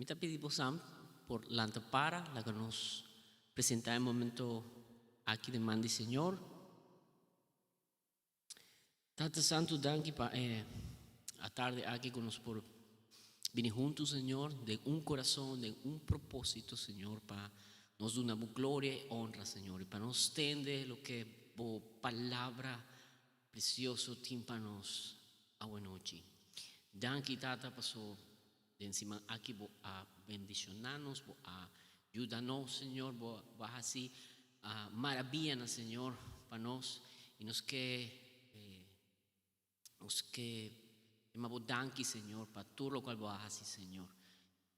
Mi ta pidi boso por lanta para, laga nos presentá e momento aki den man di Señor. Tata Santu, danki pa e atardi aki ku nos por bini huntu, Señor, den un kurason, den un propósito, Señor, pa nos duna bo gloria i honra, Señor, i pa nos tende loke bo palabra presioso tin pa nos awanochi. Danki, Tata, paso den siman aki bo a bendishoná nos, bo a yuda nos, Señor, bo a hasi maravianan, Señor, pa nos, i nos ke nos ke yama bo danki, Señor, pa tur lokual bo a hasi, Señor.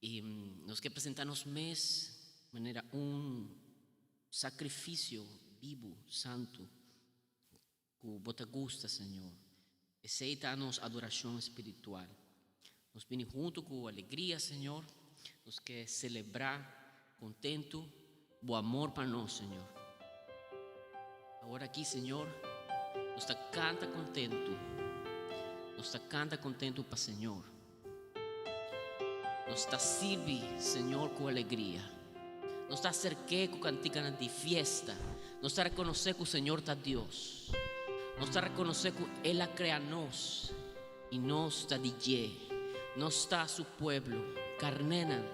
I nos ke presentá nos mes manera un sakrifisio bibu, santu, Ku bo ta gusta, Señor. Esei ta nos adorashon spiritual. Nos bini huntu ku alegria, Señor. Nos ke selebrá kontentu bo amor pa nos, Señor. Awor aki, Señor, nos ta kanta kontentu. Nos ta kanta kontentu pa Señor. Nos ta sirbi Señor ku alegria. Nos ta aserk'é ku kantikanan di fiesta. Nos ta rekonosé ku Señor ta Dios. Nos ta rekonosé ku El a krea nos i nos ta di dje. Nos ta su pueblo, karnénan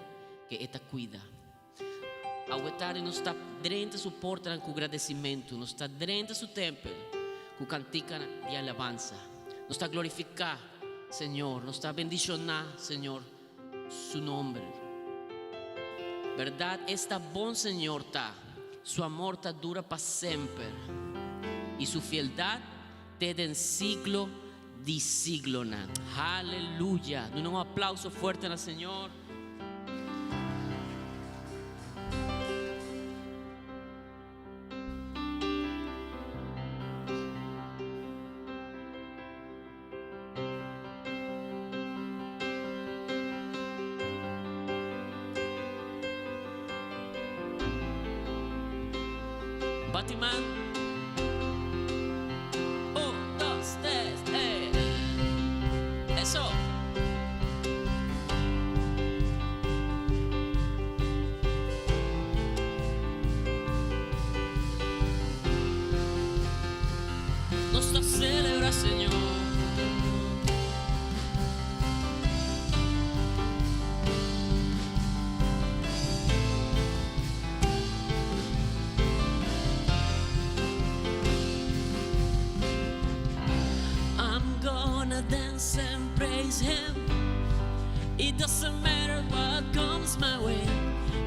ke E ta kuida. Awe tardi nos ta drenta su portanan ku gradesimentu. Nos ta drenta su tèmpel ku kantikanan di alabansa. Nos ta glorifiká Señor. Nos ta bendishoná Señor su nomber. Bèrdat esta bon Señor ta. Su amor ta dura pa semper i su fieldat te den siglo di siglonan. Haleluya! Duna un aplauso fuerte na Señor. Bati man. Un, dos, tres, eh. Eso. Nos ta celebra Señor. I'm gonna dance and praise him. It doesn't matter what comes my way.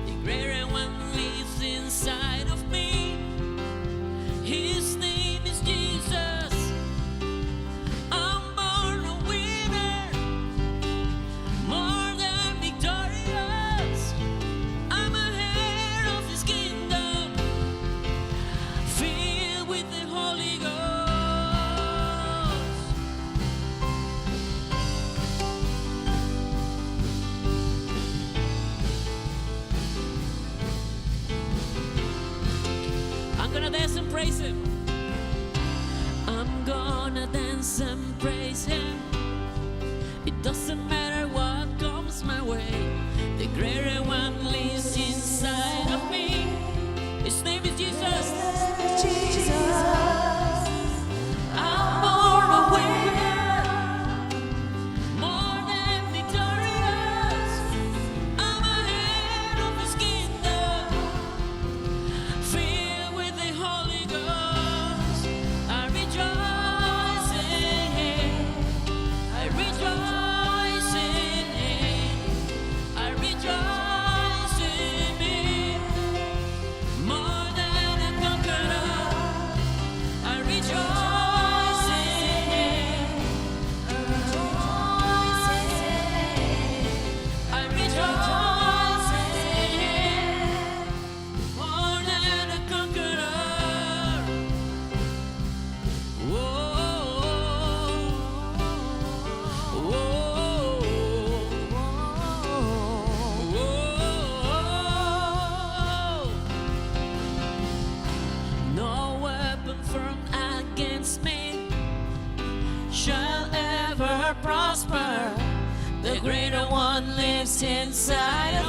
The greater one lives inside of me. His name is Jesus. I'm born a winner, more than victorious. I'm a heir of his kingdom, filled with the Holy Ghost. I'm gonna dance and praise him. I'm gonna dance and praise him. It doesn't matter what comes my way. The greater one lives inside of me. His name is Jesus. Jesus. I'm born a winner, more than victorious. I'm a heir of his kingdom, filled with the Holy Ghost. I rejoice in Him. I rejoice in Him. I rejoice in Him. More than a conqueror. I rejoice in Him. I rejoice in Him. More than a conqueror. Whoa, whoa, whoa. No weapon formed against me shall ever prosper. The greater one lives inside.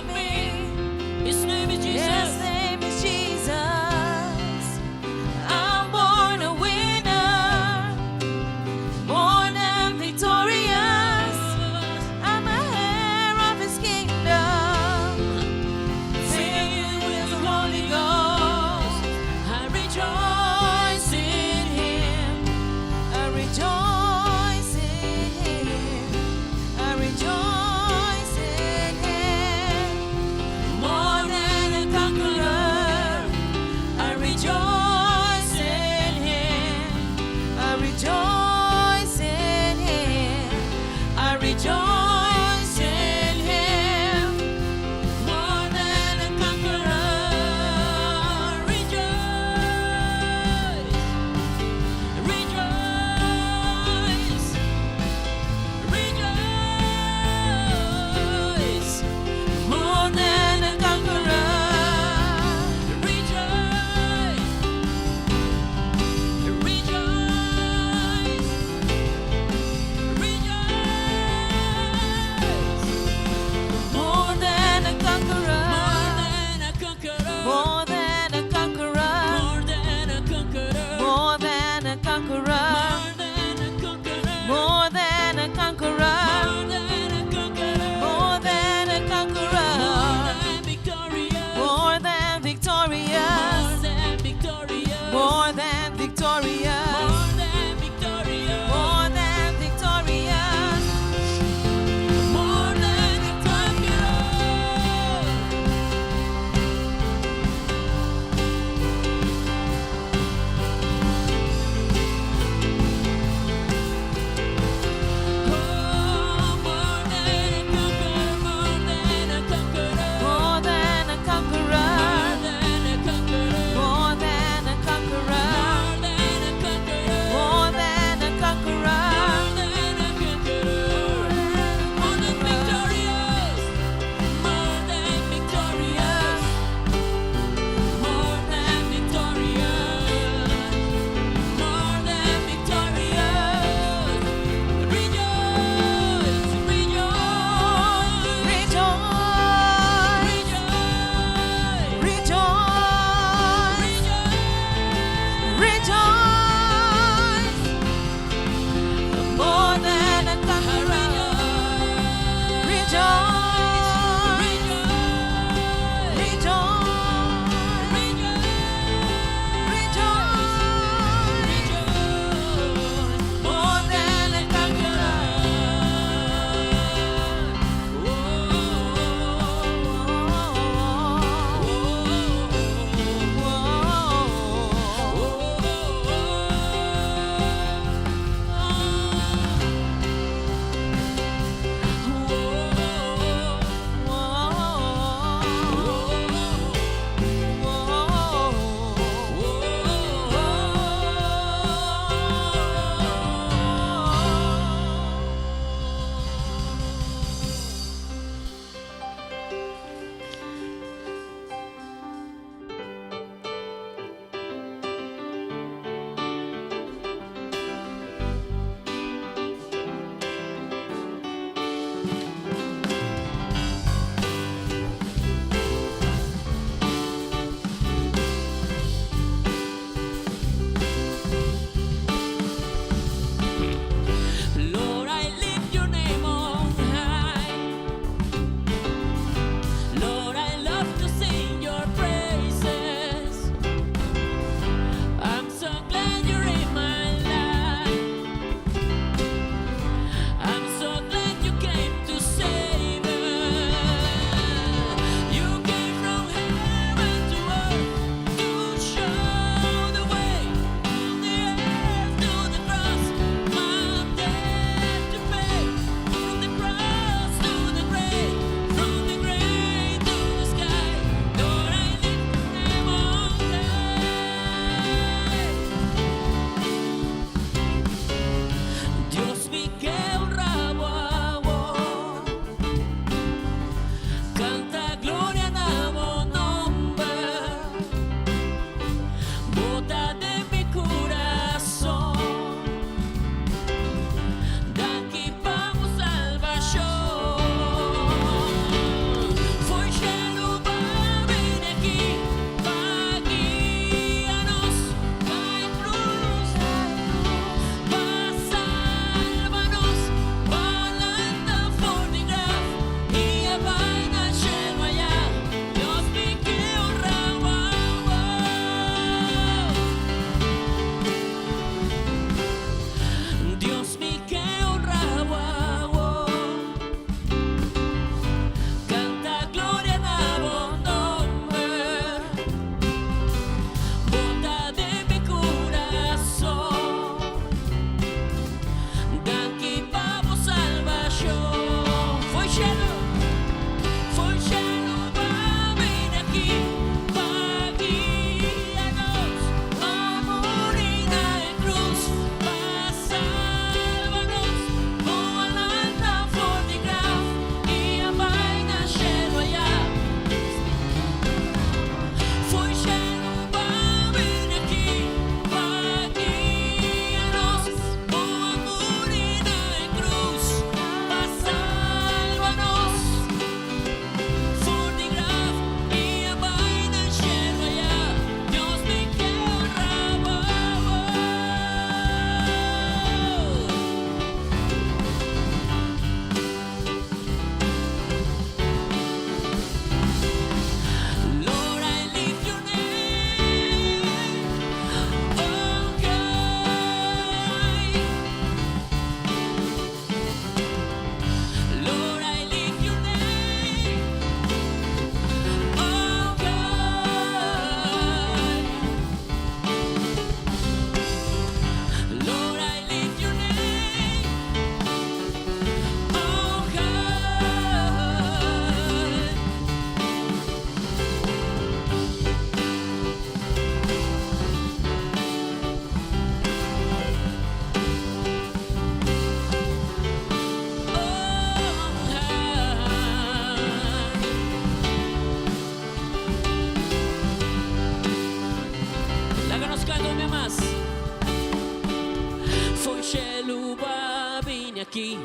aki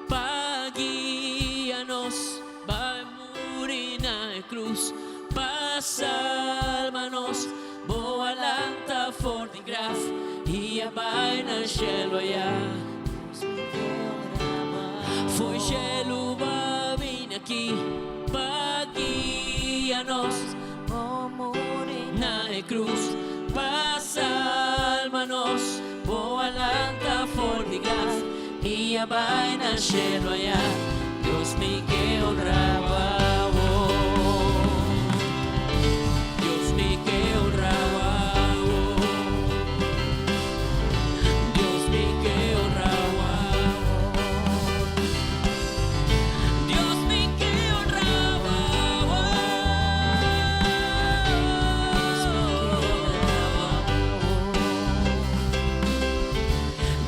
pa guia nos, Bai muri na e krus pa salba nos, Bo a lanta for di graf i a bai na shelu ayá. Fo'i shelu bo a bini aki pa guia nos, Na e krus pa salba nos, Bo a lanta for di graf i a bai na shelu ayá. Dios mi ke honra bo awo. Dios mi ke honra bo awo. Dios mi ke honra bo awo. Dios mi ke honra bo awo.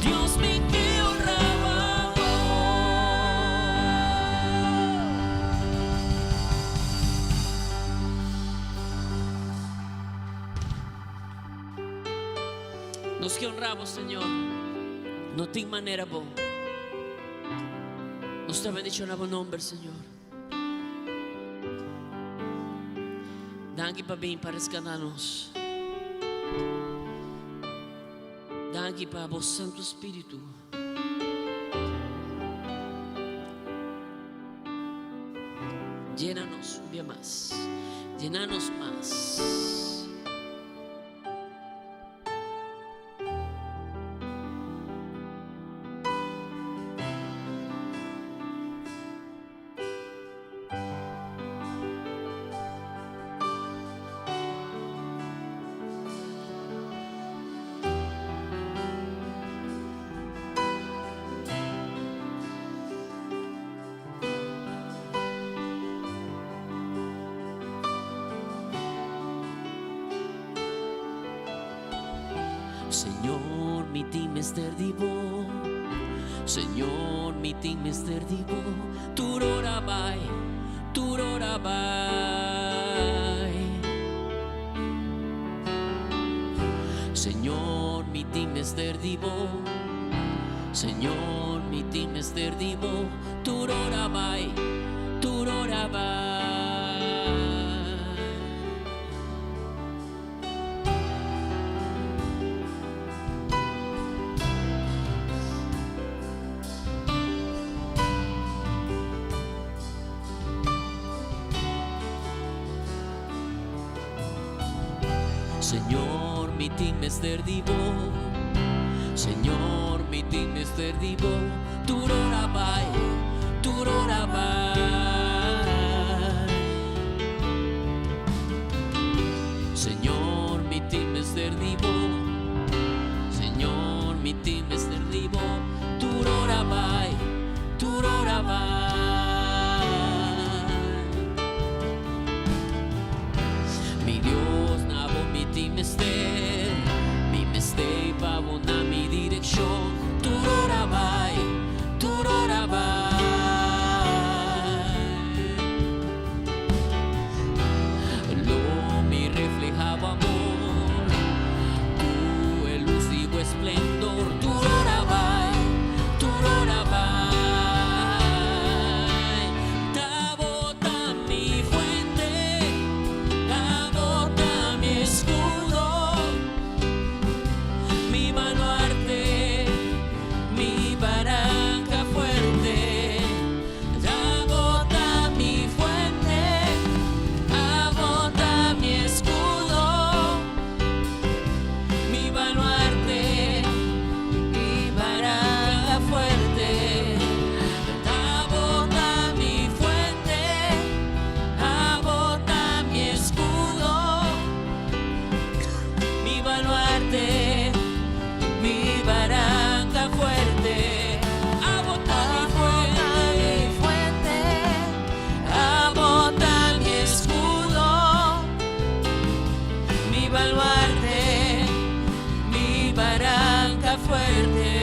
Dios mi ke honra bo awo. Nos ke honra bo, Señor. No tin manera bo. Nos ta bendiciona bo nomber, Señor. Danki pa bin pa rescata nos. Danki pa bo Santo Spiritu. Llena nos un bia mas. Llena nos mas. Señor, mi tin mester di bo. Señor, mi tin mester di bo. Tur ora bai, tur ora bai. Señor, mi tin mester di bo. Señor, mi tin mester di bo. Tur ora bai, tur ora bai. Señor, mi tin mester di bo. Señor, mi tin mester di bo. Tur ora bai, tur ora bai. Señor, mi tin mester di bo. Señor, mi tin mester di bo. Tur ora bai, tur ora bai. Mi Dios, na bo mi tin mester. Mi mester pa bo na mi direkshon. Tur ora bai, tur ora bai. Lo mi refleha bo amor ku e lus di bo esplendor. Tur ora bai, tur ora bai. Ta bo ta mi fuente, ta bo ta mi eskudo, mi baluarte, mi baranka fuerte. Ta bo ta mi fuente, abo ta mi eskudo, mi baluarte, mi baranka fuerte. Ta bo ta mi fuente, abo ta mi eskudo, mi baluarte, mi baranka fuerte. Abo ta mi fuente, abo ta mi eskudo, mi baluarte, mi baranka fuerte.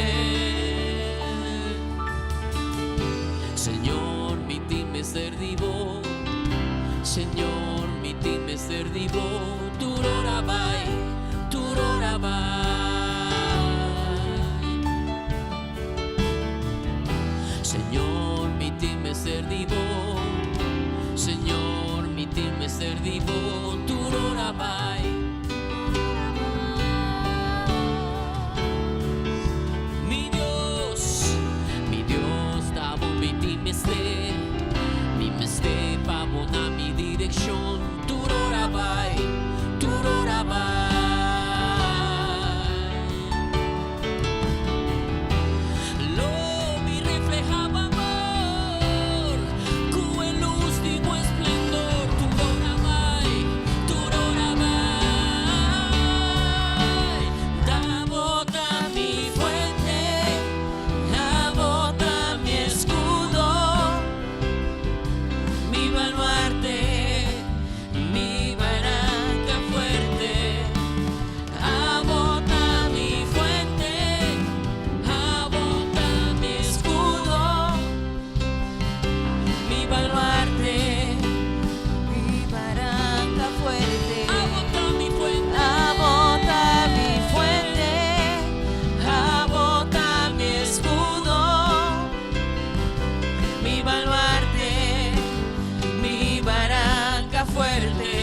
Señor, mi tin mester di bo. Señor, mi tin mester di bo. Tur ora bai, tur ora bai. mester di bo tur ora bai. Mi Dios, mi Dios, ta bo mi tin mester, mi mester pa bo na mi direccion tur ora bai, tur ora bai. Lo mi refleha bo amor ku e lus di bo esplendor tur ora bai, tur ora bai. Ta bo ta mi fuente, abo ta mi eskudo, mi baluarte, mi baranka fuerte. Abo ta mi fuente, abo ta mi eskudo, mi baluarte, Mi baranka fuerte. Abo ta mi fuente, Abo ta mi fuente, abo ta mi eskudo, mi baluarte, mi baranka fuerte.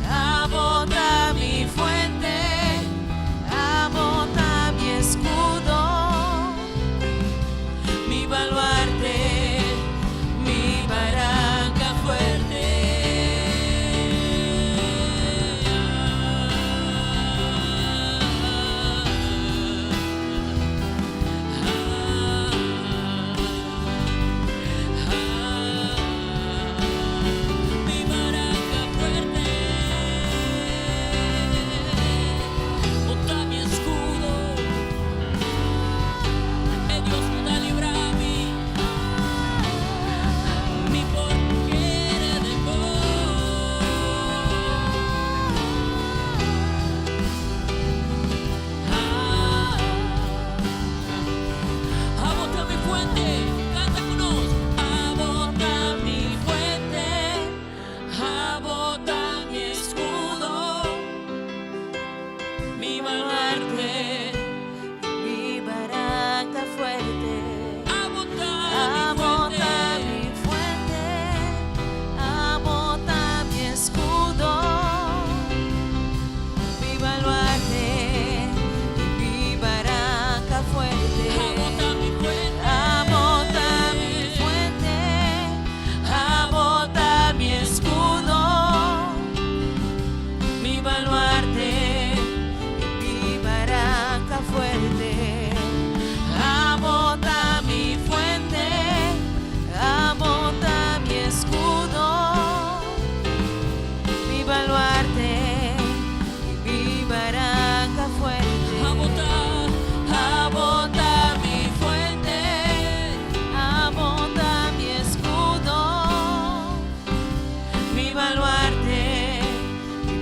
Abo ta mi fuente, abo ta mi eskudo, mi baluarte, mi baranka fuerte. Mi baranka fuerte, bo ta mi eskudo, e Dios ku ta libra mi, mi por kere den bo. Ah, abo ta mi fuente, kanta ku nos. Abo ta mi fuente, abo ta mi eskudo, mi baluarte, mi baranka fuerte. Abo ta Abo mi ta fuente. Mi fuente, abo ta mi eskudo, mi baluarte, mi baranka fuerte. Abo ta mi fuente. Abo ta mi fuente, abo ta mi eskudo, mi baluarte, mi baranka fuerte. Abo ta mi fuente, abo ta mi eskudo, mi baluarte, mi baranka fuerte. Abo ta, Abo ta mi fuente, abo ta mi eskudo, mi baluarte,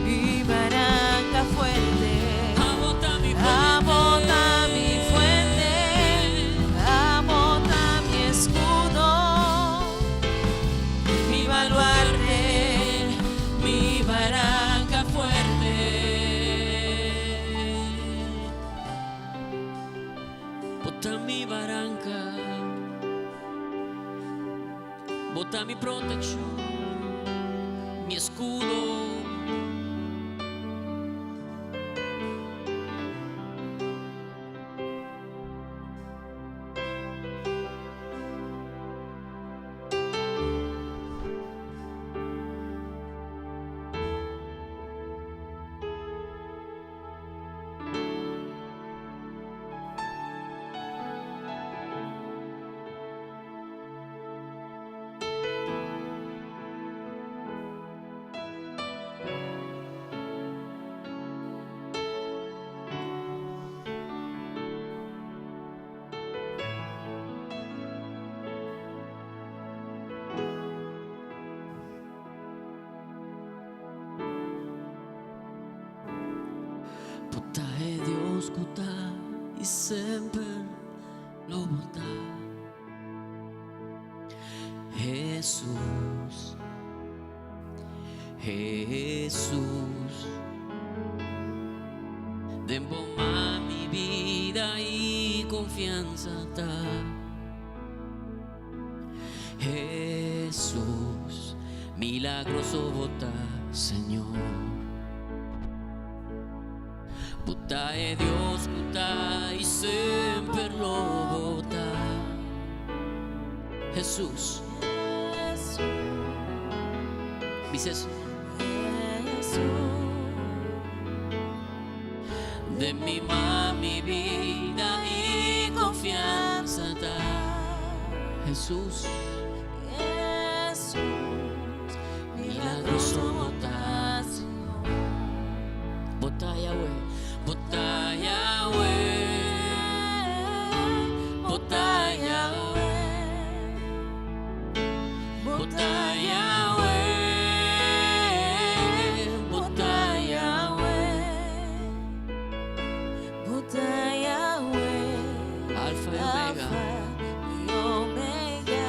mi baranka fuerte. Abo ta mi fuente. Abo ta mi fuente, abo ta mi eskudo, mi baluarte, mi baranka fuerte. Bo ta mi baranka, bo ta mi protekshon, mi eskudo. Bo ta e Dios ku ta i semper lo bo ta. Jesus, Jesus, den bo man mi bida i konfiansa ta. Jesus, Milagroso bo ta, Señor. Bo ta e Dios ku ta i semper lo bo ta. Jesus. Bisa. Den mi man mi bida i konfiansa ta. Jesus. Milagroso bo ta, Señor. Bo ta Yahweh, bo ta Yahweh, bo ta Yahweh, bo ta Yahweh, bo ta Yahweh, Bo ta Yahweh, Alfa i Omega. Alfa i Omega.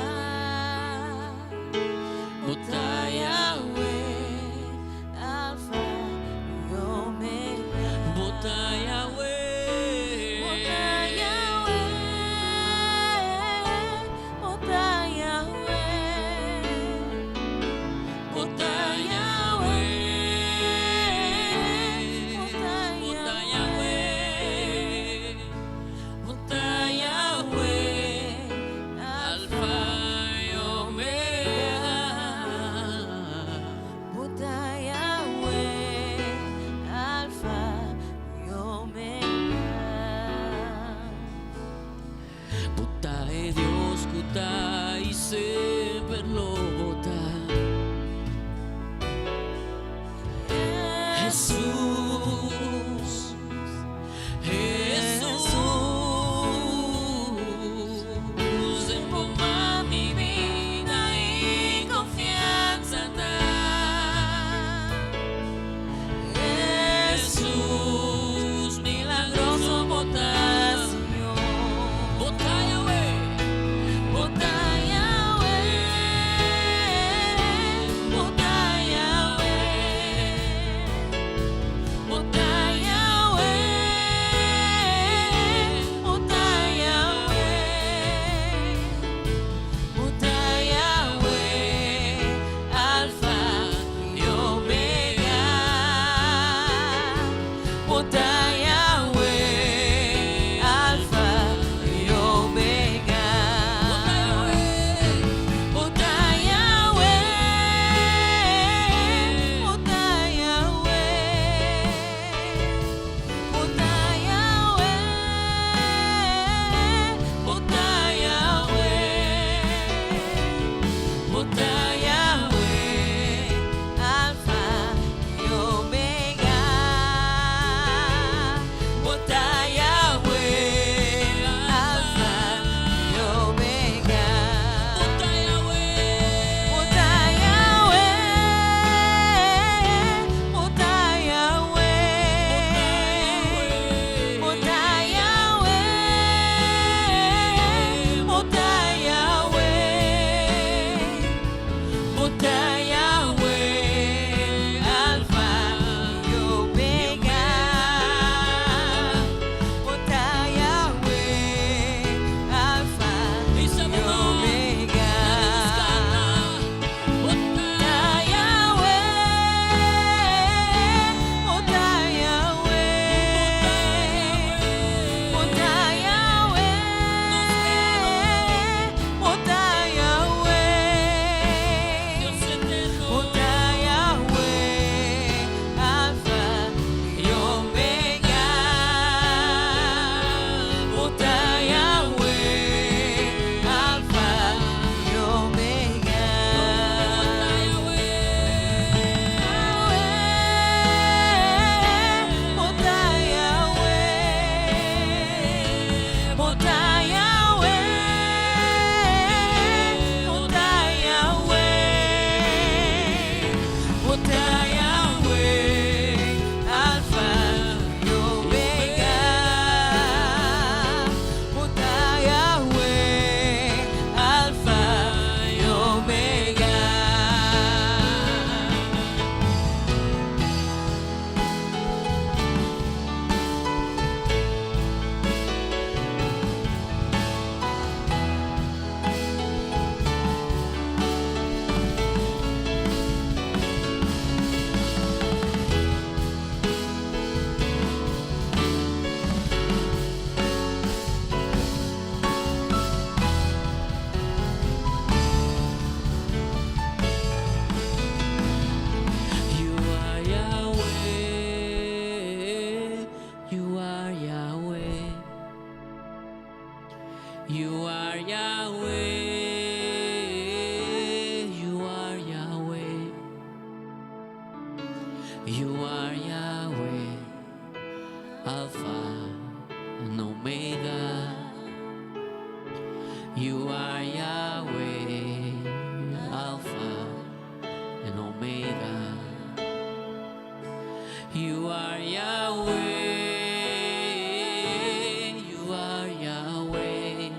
You are Yahweh, Alpha and Omega. You are Yahweh, Alpha and Omega. You are Yahweh, you are Yahweh.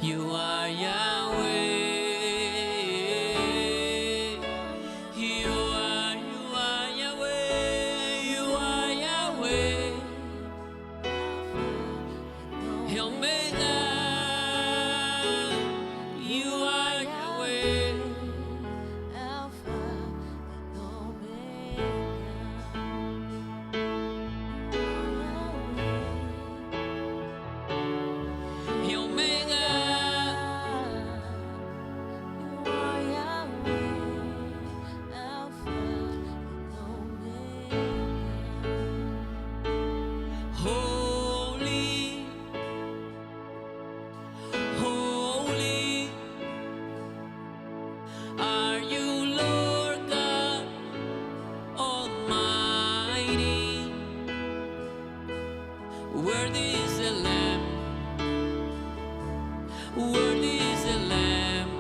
You are Yahweh. You are Yahweh. You are Yahweh. Omega. You are Yahweh. Alpha and Omega. Omega. You are Yahweh, Alpha and Omega. Holy, holy are you, Lord God Almighty. Worthy is the Lamb, worthy is the Lamb.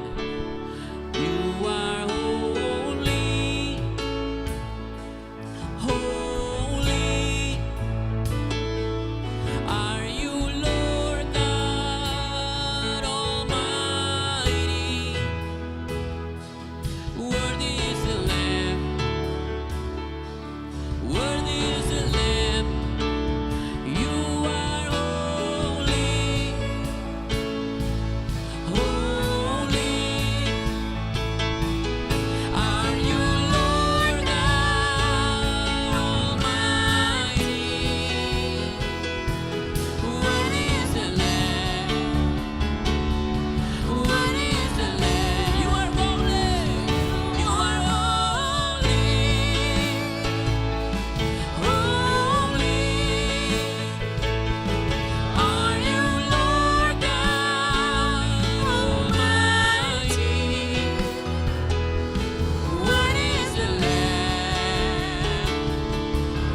You are holy, holy. Are you Lord God Almighty? Worthy is the Lamb. Worthy is the Lamb. You are holy, holy. Are you Lord God Almighty? Worthy is the Lamb. Worthy is the Lamb. You are holy. You are holy. Holy. Are you Lord God Almighty? Worthy is the Lamb.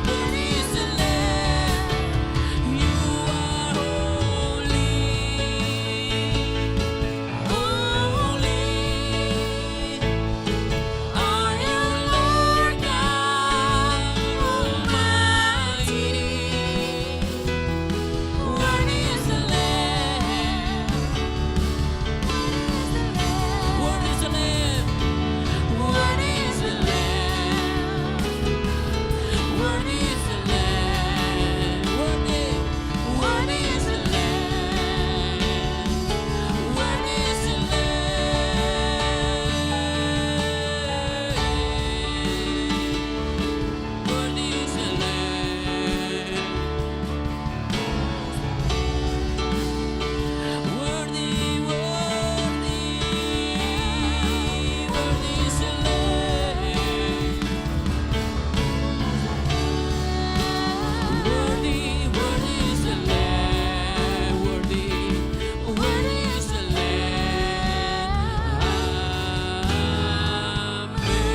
Worthy is the Lamb. You are holy, holy. Are you Lord God Almighty? Worthy is the Lamb. Worthy is the Lamb. Worthy is the Lamb. Worthy is the Lamb. Worthy, worthy is the Lamb. Worthy is the Lamb. Worthy is the Lamb. Worthy, worthy, worthy is the Lamb. Worthy, worthy is the Lamb. Worthy, worthy is the Lamb. Amen.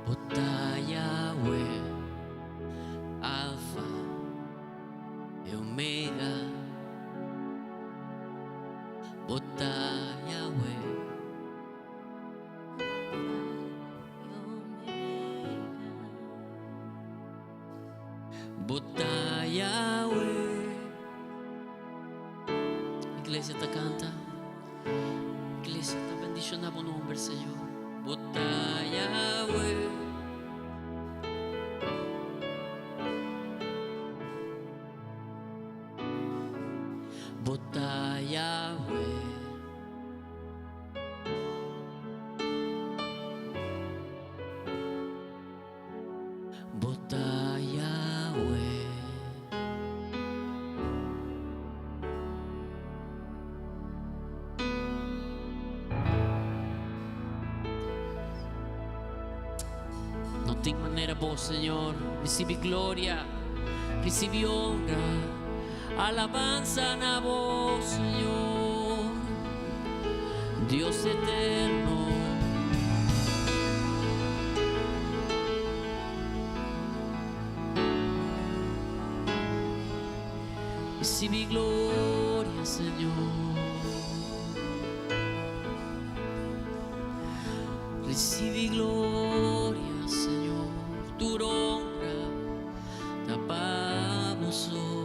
Bo ta Yahweh, Alpha y Omega. Bo ta Yahweh, Omega. Bo ta Yahweh. Iglesia ta kanta. Iglesia ta bendishoná bo nòmber, Señor. Bo ta Yahweh. Bo ta Yahweh. Bo ta Yahweh. Manera bo, Señor. Ricibi gloria, ricibi honra, alabanza na bo, Señor. Dios eterno. Recibi gloria, Señor. Recibi gloria, Señor. Tur honra ta pa bo so.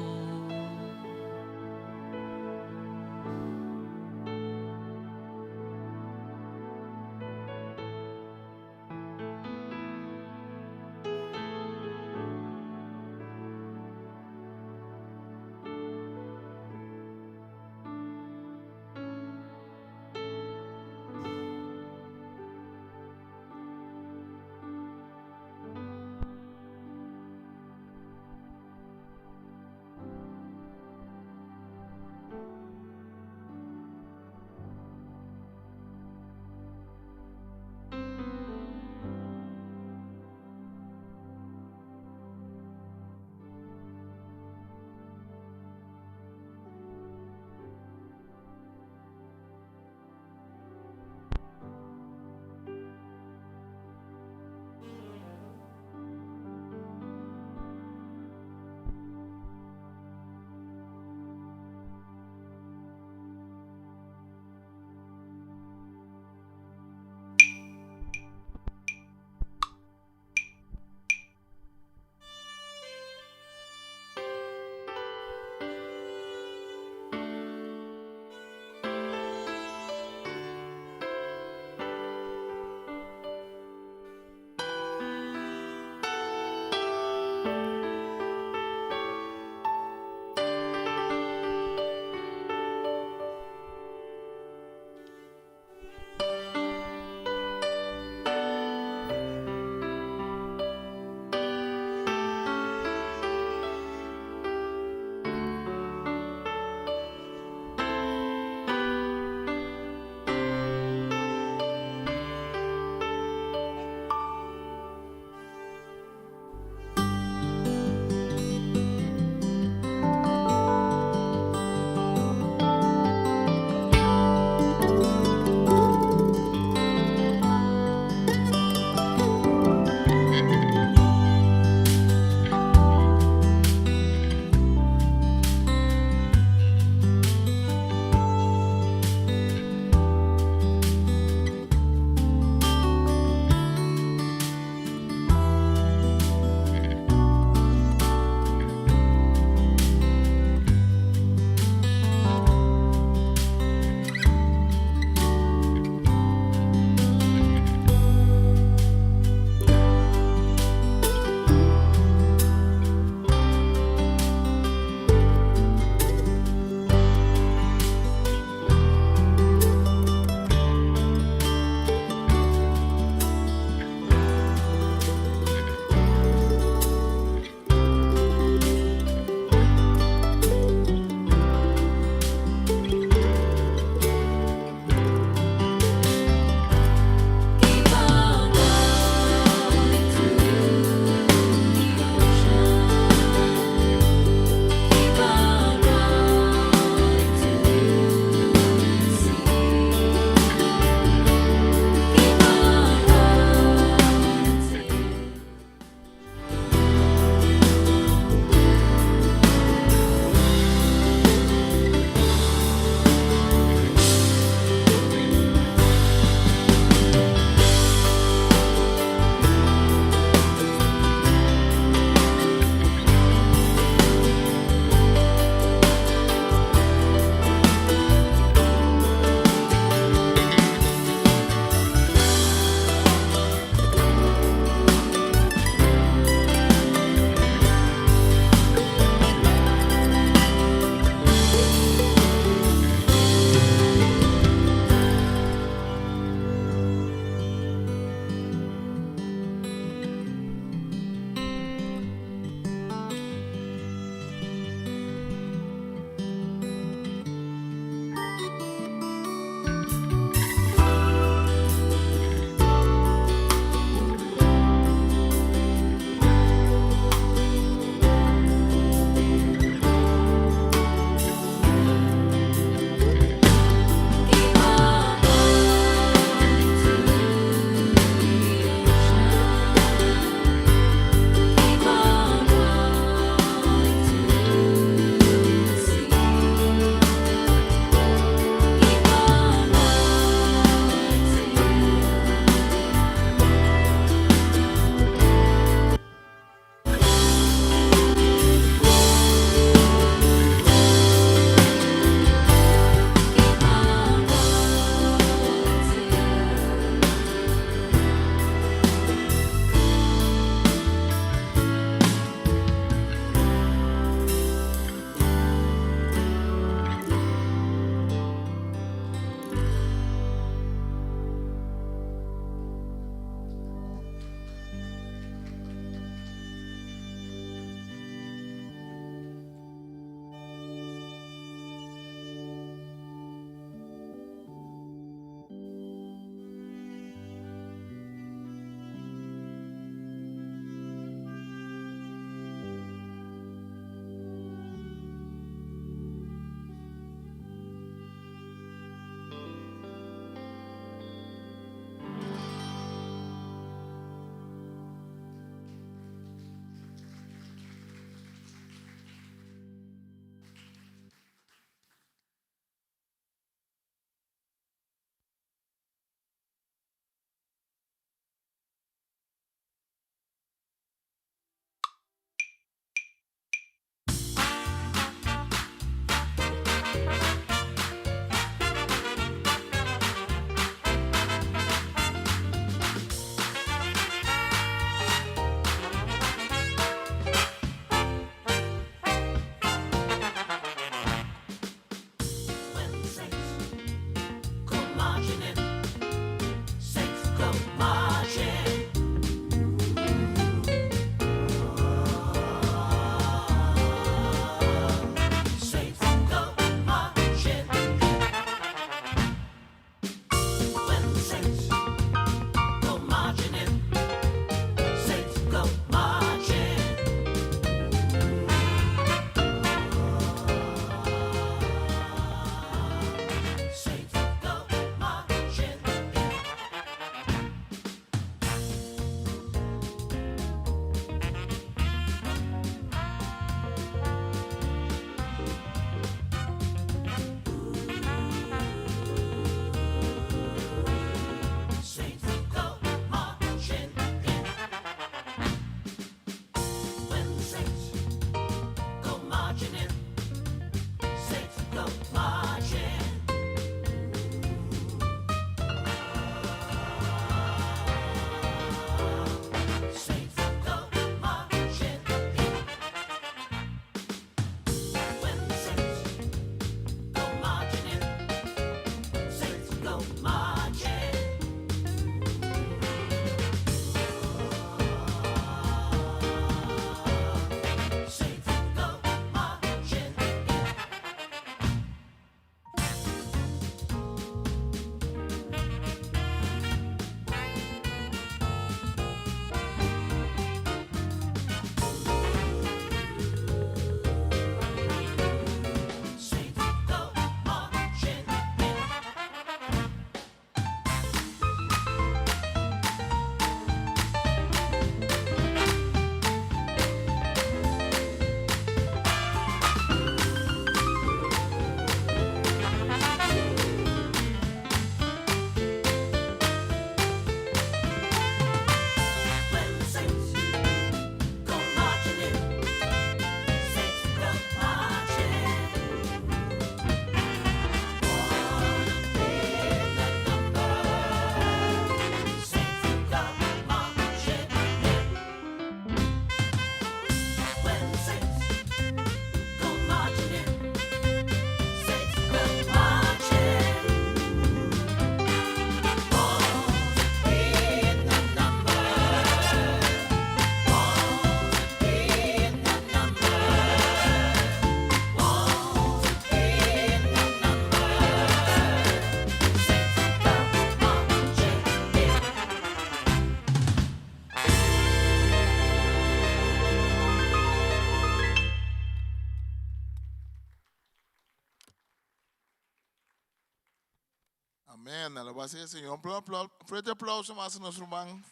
Amén. Alabá sea Señor. Un fuerte aplauso mas a nos ruman.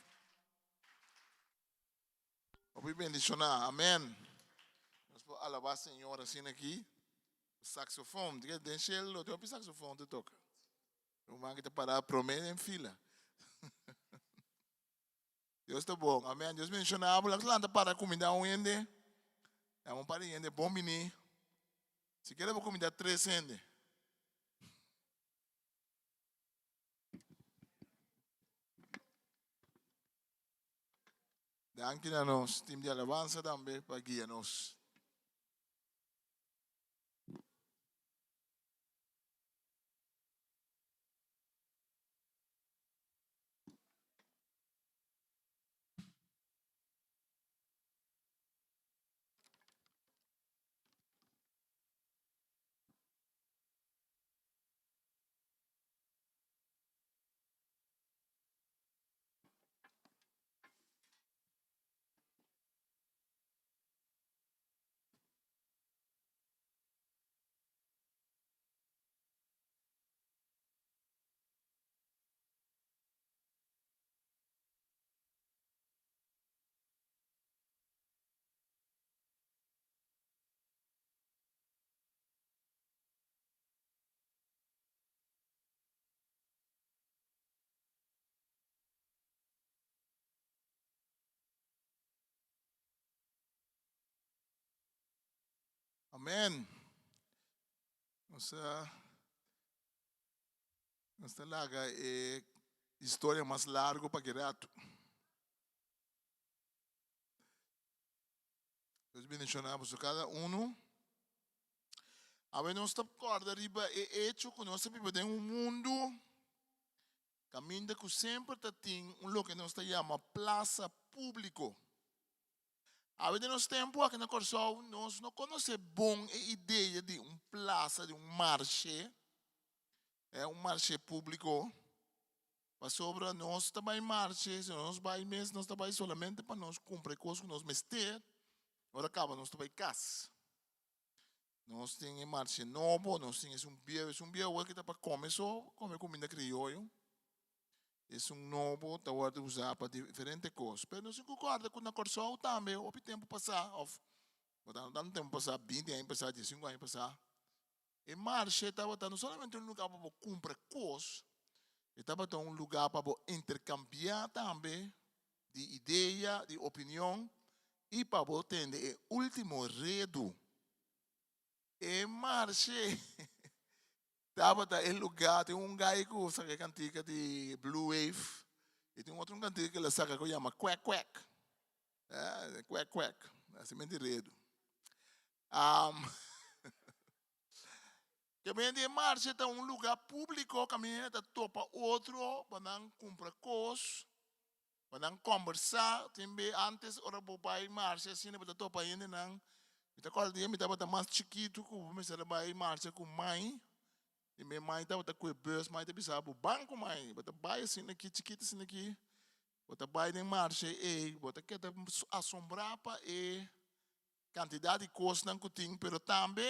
Hopi bendishoná. Amén. Nos por alabá Señor asina aki. Saxofon. Den shel lo tin hopi saxofon te toka. Ruman ki ta pará promé den fila. Dios ta bon. Amén. Dios bendishoná bo. Laga lanta para kumindá un hende. Yama un par di hende bon biní. Sikiera bo kumindá tres hende. Danki na nos team di alabansa tambe pa guia nos. Amen. Nos ta, nos ta laga e historia mas largo pa ki rato. Dios bendiciona boso cada uno. Awe nos ta corda riba e hecho cu nos ta biba den un mundo caminda cu semper ta tin un loke nos ta yama plaza publico. Awe den nos tempo aki na Corsou nos no conoce bon e idea di un plaza, di un marshe, un marshe publico. Pasobra nos ta bai marche, si nos bai mes nos ta bai solamente pa nos kumpra e kos ku nos mester, ora kaba nos ta bai kas. Nos tin e marche nobo, nos tin esun bieu, esun bieu awor ki ta pa kome so, kome kuminda krioyo. Esun nobo ta wòrdu usá pa diferente kos. Pero nos tin ku kòrda ku na Kòrsou tambe hopi tempu pasá òf no tantu tempu pasá, binti aña pasá, diesinku aña pasá, E marshe tabata no solamente un lugá pa bo kumpra kos, e tabata un lugá pa bo interkambiá tambe di idea, di opinion i pa bo tende e último redu. E marshe tabata e lugá, tin un gai ku saka e kantika di Blue Wave i tin otro kantika ku el a saka ku yama Kwek Kwek, Kwek Kwek, hasimentu di redu. Kaminda di e marshe ta un lugá públiko kaminda ta topa otro pa nan kumpra kos, pa nan kòmbersá. Tin be ántes ora bo bai marshe asina bo ta topa hendenan. Mi ta kòrda dia mi tabata mas chikitu ku bo mester a bai marshe ku mai. Tin be mai tabata kue bùs, mai ta bisa bo ban ku mai. Bo ta bai asina aki chikitu asina aki, bo ta bai den marshe ei, bo ta keda asombrá pa e Kantidat di kosnan ku tin, pero tambe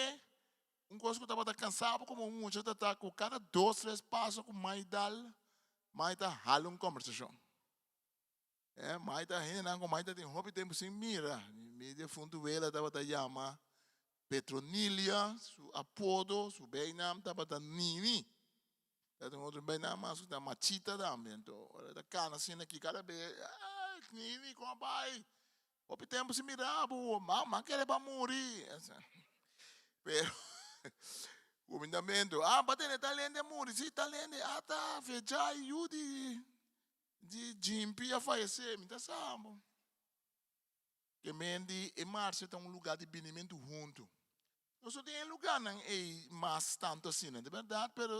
un kos ku tabata kansa bo komo un mucha ta ta ku kada dos tres paso ku mai dal, mai ta hala un kombersashon. E mai ta hendenan ku mai ta tin hopi tempu sin mira. Mi defuntu wela tabata yama Petronilia, su apodo, su beinam tabata Nini. Ta tin otro beinam mas ku ta Machita tambe. Anto ora ta kana asina aki kada be, Ey Nini, kon a bai? Hopi tempu sin mira bo, mama kere pa muri. Pero, kumindamentu, ah, pa tene tal hende a muri, si tal hende, ah ta, fecha e yu di, di Jimpi a fayesé, mi ta sa bo. Ke men di e marcha ta un lugá di binimentu huntu. Nos no tin e lugánan ei mas tantu asina, di bèrdat, pero,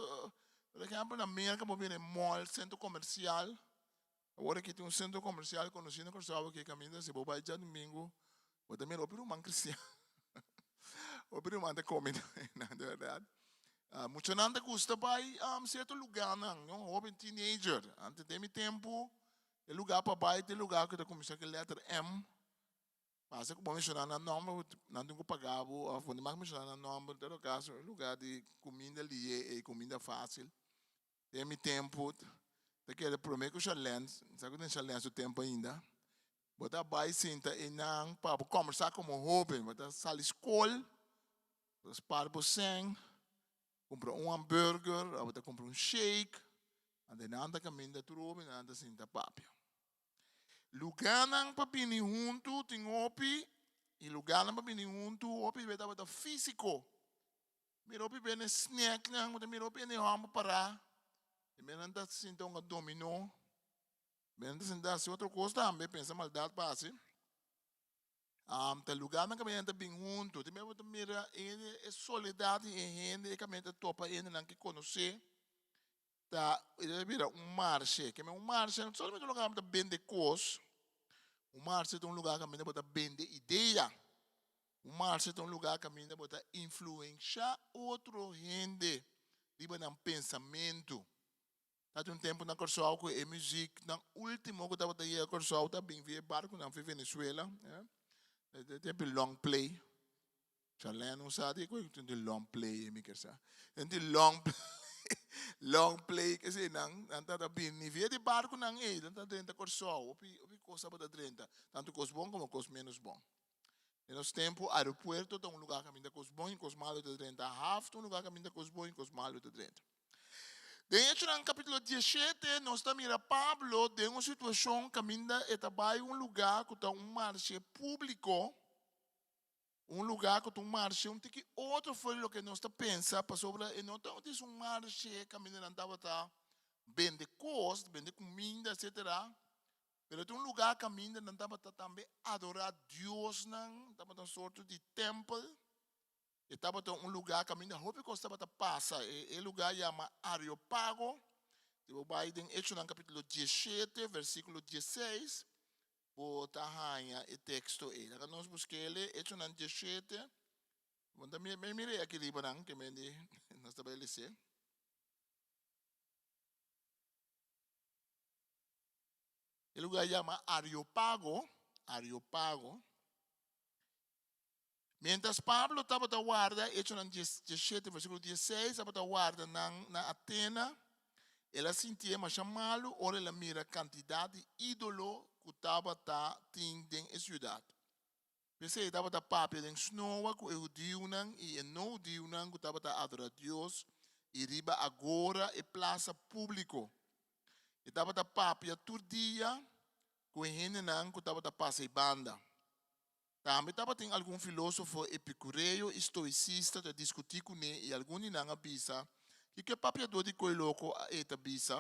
por ehèmpel, na Merka bo bira e mall, sentro komersial, Awor aki tin un sentro komersial konosí na Kòrsou aki kaminda si bo bai djadumingu bo ta mira hopi ruman kristian hopi ruman ta kome einan di bèrdat. Muchanan ta gusta bai sierto lugánan no hopi teenager antes den mi tempu e lugá pa bai ta e lugá ku ta kuminsá ku e lèter M pasa ku bo menshoná nan nòmber nan tin ku paga bo òf bo no mag menshoná nan nòmber en todo kaso e lugá di kuminda lihe ei kuminda fásil. Den mi tempu, ta kere promé ku Charlene, mi sa ku den Charlene su tempu ainda, bo ta bai sinta einan pa bo kòmbersá komo hóben. Bo ta sali skol, bo ta spar bo sèn, kumpra un hamburger òf bo ta kumpra un shake, anto nan ta kaminda tur hóbennan ta sinta papia. Lugánan pa bini huntu tin hopi i lugánan pa bini huntu hopi bes tabata físiko. Mira hopi bene snacknan, bo ta mira hopi hende hòmber pará, i mira nan ta sinta hunga dominó, mira nan ta sinta hasi otro kos tambe, pensa maldat pa hasi. Ta lugánan kaminda nan ta bin huntu, te mira bo ta mira e soledat di e hende, e kaminda ta topa hendenan ke konosé, ta e ta bira un marshe. Ke men un marshe no solamente un lugar kaminda bo ta bende kos, un marshe ta un lugar kaminda bo ta bende idea. Un marshe ta un lugar kaminda bo ta influensha otro hende riba nan pensamentu. Tatin un tempu na Kòrsou ku e muziknan último ku tabata yega Kòrsou ta bin via e barkunan for Venezuela. E tempu long play. Charlene no sa di ku tin di long play e mi kier sa. Tin di long play long play kesei nan nan tabata bini via di barkunan ei nan ta drenta Kòrsou. Hopi hopi kos tabata drenta tantu kos bon komo kos ménos bon. Den nos tempu, aeropuerto ta un lugá kaminda kos bon i kos malu ta drenta. Haf ta un lugá kaminda kos bon i kos malu ta drenta. Den Echonan kapítulo 17, nos ta mira Pablo den un situashon kaminda e ta bai un lugá ku ta un marshe públiko, un lugá ku ta un marshe un tiki otro for di loke nos ta pensa, pasobra e no ta un marshe kaminda nan tabata bende kos, bende kuminda, etsetera. Pero ta un lugá kaminda nan tabata tambe adorá diosnan, tabata un sorto di tèmpel. E tabata un lugá kaminda hopi kos tabata pasa. E e lugá yama Areopago. Si bo bai den Echonan kapítulo 17, versíkulo 16, bo ta haña e teksto ei. Laga nos busk'el, Echonan 17. Bo ta mira, mira e aki riba nan, ke men di nos ta bai les'é. E lugar yama Areopago, Areopago. Mientras Pablo tabata warda, Echonan 17, versículo 16, tabata warda nan na Atena, el a sintié masha malu ora el a mira kantidat di ídolo ku tabata tin den e siudat. P'esei e tabata papia den snoa ku e hudiunan i e no-hudiunan ku tabata adorá Dios i riba agora e plasa públiko. E tabata papia tur dia ku e hendenan ku tabata pasa e banda. Tambe tabatin algun filósofo epikureo i stoisista ta diskutí kuné i algun di nan a bisa, Kiko e papiadó di koi loko ei ta bisa?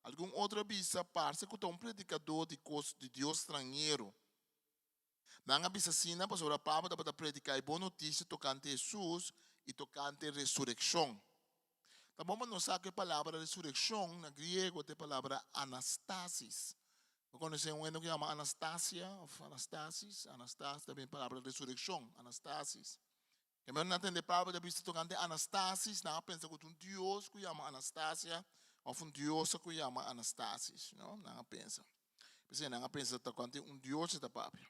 Algun otro a bisa, Parse ku ta un predikadó di kos di dios stranhero. Nan a bisa asina pasobra Pablo tabata prediká e bon notisia tokante Hesus i tokante resurekshon. Ta bon pa nos sa ku e palabra resurekshon na griego ta e palabra anastasis. Bo konosé un hende ku yama Anastasia òf Anastasis? Anastasis ta bin e palabra resurekshon, anastasis. Kemey nan tende Pablo ta bisa tokante Anastasis, nan a pensa ku ta un dios ku yama Anastasia òf un diosa ku yama Anastasis, no? Nan a pensa. P'esei nan a pensa tokante un dios e ta papia.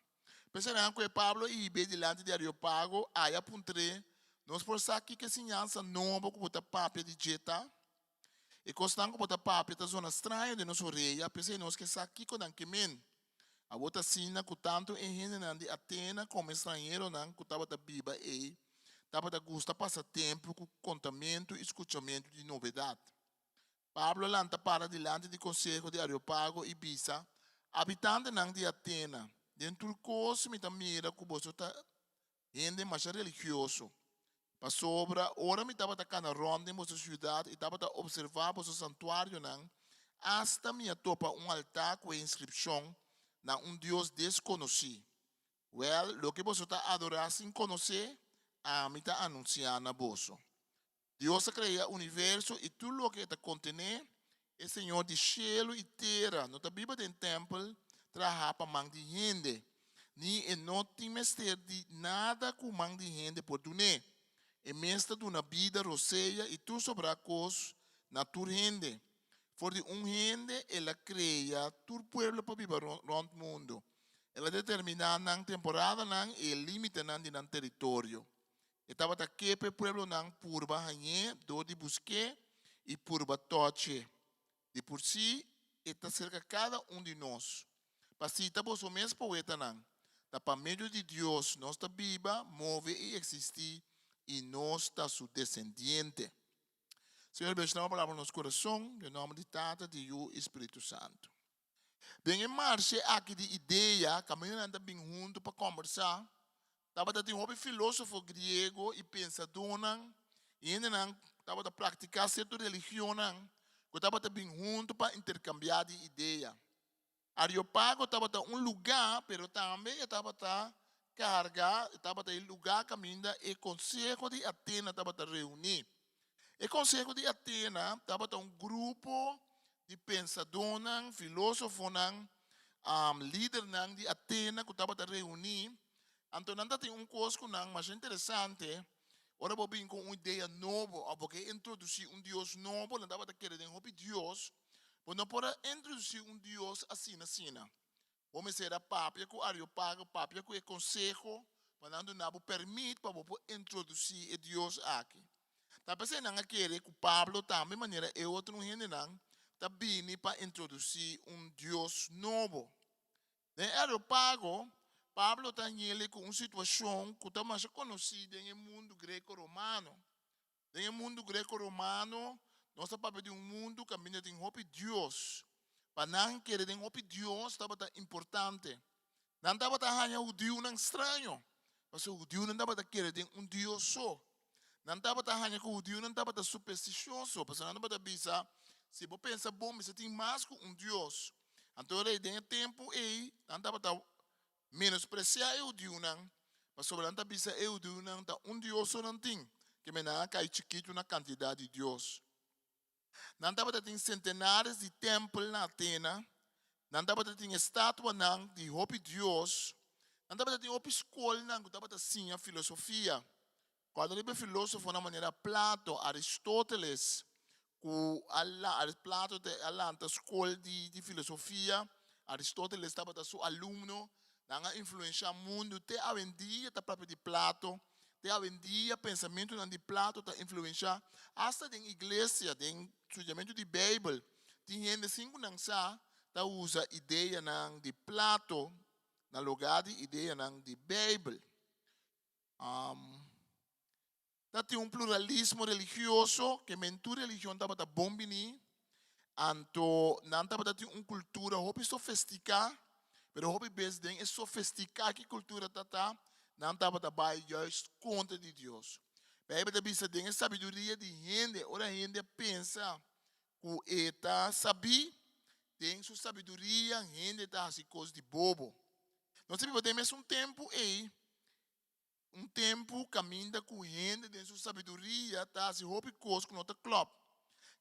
P'esei nan a kohe Pablo i hib'é dilanti di Areopago, aya puntr'é, Nos por sa kiko e siñansa nobo ku bo ta papia di dje ta? E kosnan ku bo ta papia ta zona straño den nos orea, p'esei nos ke sa kiko nan ke men. Awor ta asina ku tantu e hendenan di Atena komo e stranheronan ku tabata biba ei tabata gusta pasa tempu ku kontamentu i skuchamentu di novedat. Pablo a lanta para dilanti di konseho di Areopago i bisa, Abitantenan di Atena, den tur kos mi ta mira ku boso ta hende masha religioso. Pasobra ora mi tabata kana rònt den boso siudat i tabata opservá boso santuarionan, asta mi a topa un altá ku e inskripshon, Na un Dios deskonosí. Wèl, loke boso ta adorá sin konosé, ami ta anunsiá na boso. Dios a krea universo i tur loke e ta kontené, e Señor di shelu i tera no ta biba den tèmpel trahá pa man di hende, ni e no tin mester di nada ku man di hende por dun'é. E mes ta duna bida, rosea i tur sobrá kos na tur hende. For di un hende el a krea tur pueblo pa biba rònt mundu. El a determiná nan temporadanan i e límitenan di nan teritorio. E tabata ke pa e pueblonan purba hañ'é dor di busk'é. i purba tòch'e. Di pursí e ta serka kada un di nos. Pa sita boso mes poetanan, ta pa medio di Dios nos ta biba, move i eksistí, i nos ta su desendiente. Señor, bendiciona bo palabra na nos kurason, den nòmber di Tata, di Yu i Spiritu Santu. Den e marshe aki di idea, kaminda nan ta bin huntu pa kòmbersá, tabata tin hopi filósofo griego i pensadónan i hendenan ku tabata praktiká sierto religionnan ku tabata bin huntu pa interkambiá di idea. Areopago tabata un lugá, pero tambe e tabata karga, e tabata e lugá kaminda e Konseho di Atena tabata reuní. E Konseho di Atena tabata un grupo di pensadónan, filósofonan, lidernan di Atena ku tabata reuní. Anto nan ta tin un kos ku nan masha interesante, ora bo bin ku un idea nobo òf bo ke introdusí un dios nobo, nan tabata kere den hopi dios, bo no por a introdusí un dios asina asina. Bo mester a papia ku Areopago, papia ku e konseho pa nan duna bo pèrmit pa bo por introdusí e dios aki. Ta p'esei nan a kere ku Pablo tambe manera e otro hendenan ta bini pa introdusí un dios nobo. Den e Areopago, Pablo ta ñele ku un situashon ku ta masha konosí den e mundu greko-romano. Den e mundu greko-romano, nos ta papia di un mundu kaminda tin hopi dios. Pa nan kere den hopi dios tabata importante. Nan tabata haña hudiunan straño, pasobra hudiunan tabata kere den un dios so. Nan tabata haña ku hudiunan tabata superstisioso, pasobra nan tabata bisa, Si bo pensa bon, mester tin mas ku un dios. Anto rei den e tempu ei, nan tabata Menospresiá e hudiunan, pasobra nan ta bisa e hudiunan ta un Dios so nan tin, keme nan a kai chikitu na kantidat di Dios. Nan tabata tin sentenares di tèmpel na Atena, nan tabata tin estatuanan di hopi dios, nan tabata tin hopi skolnan ku tabata siña filosofia. Kòrda riba e filósofonan manera Plato, Aristóteles, ku a Plato te a lanta skol di di filosofia, Aristóteles tabata su alumno, nan a influenshá mundu te awendia ta papia di Plato, te awendia pensamentunan di Plato ta influenshá asta den iglesia, den studiamentu di Beibel, tin hende sin ku nan sa ta usa ideanan di Plato na lugá di ideanan di Beibel. Ta tin un pluralismo religioso, ke men tur religion tabata bon bini, anto nan tabata tin un kultura hopi sofestiká, pero hopi bes den e sofestiká ki kultura ta ta, nan tabata bai juist kontra di Dios. Beibel ta bisa den e sabiduria di hende, ora hende a pensa ku e ta sabí, den su sabiduria hende ta hasi kos di bobo. Nos ta biba den mesun tempu ei, un tempu kaminda ku hende den su sabiduria ta hasi hopi kos ku no ta klòp.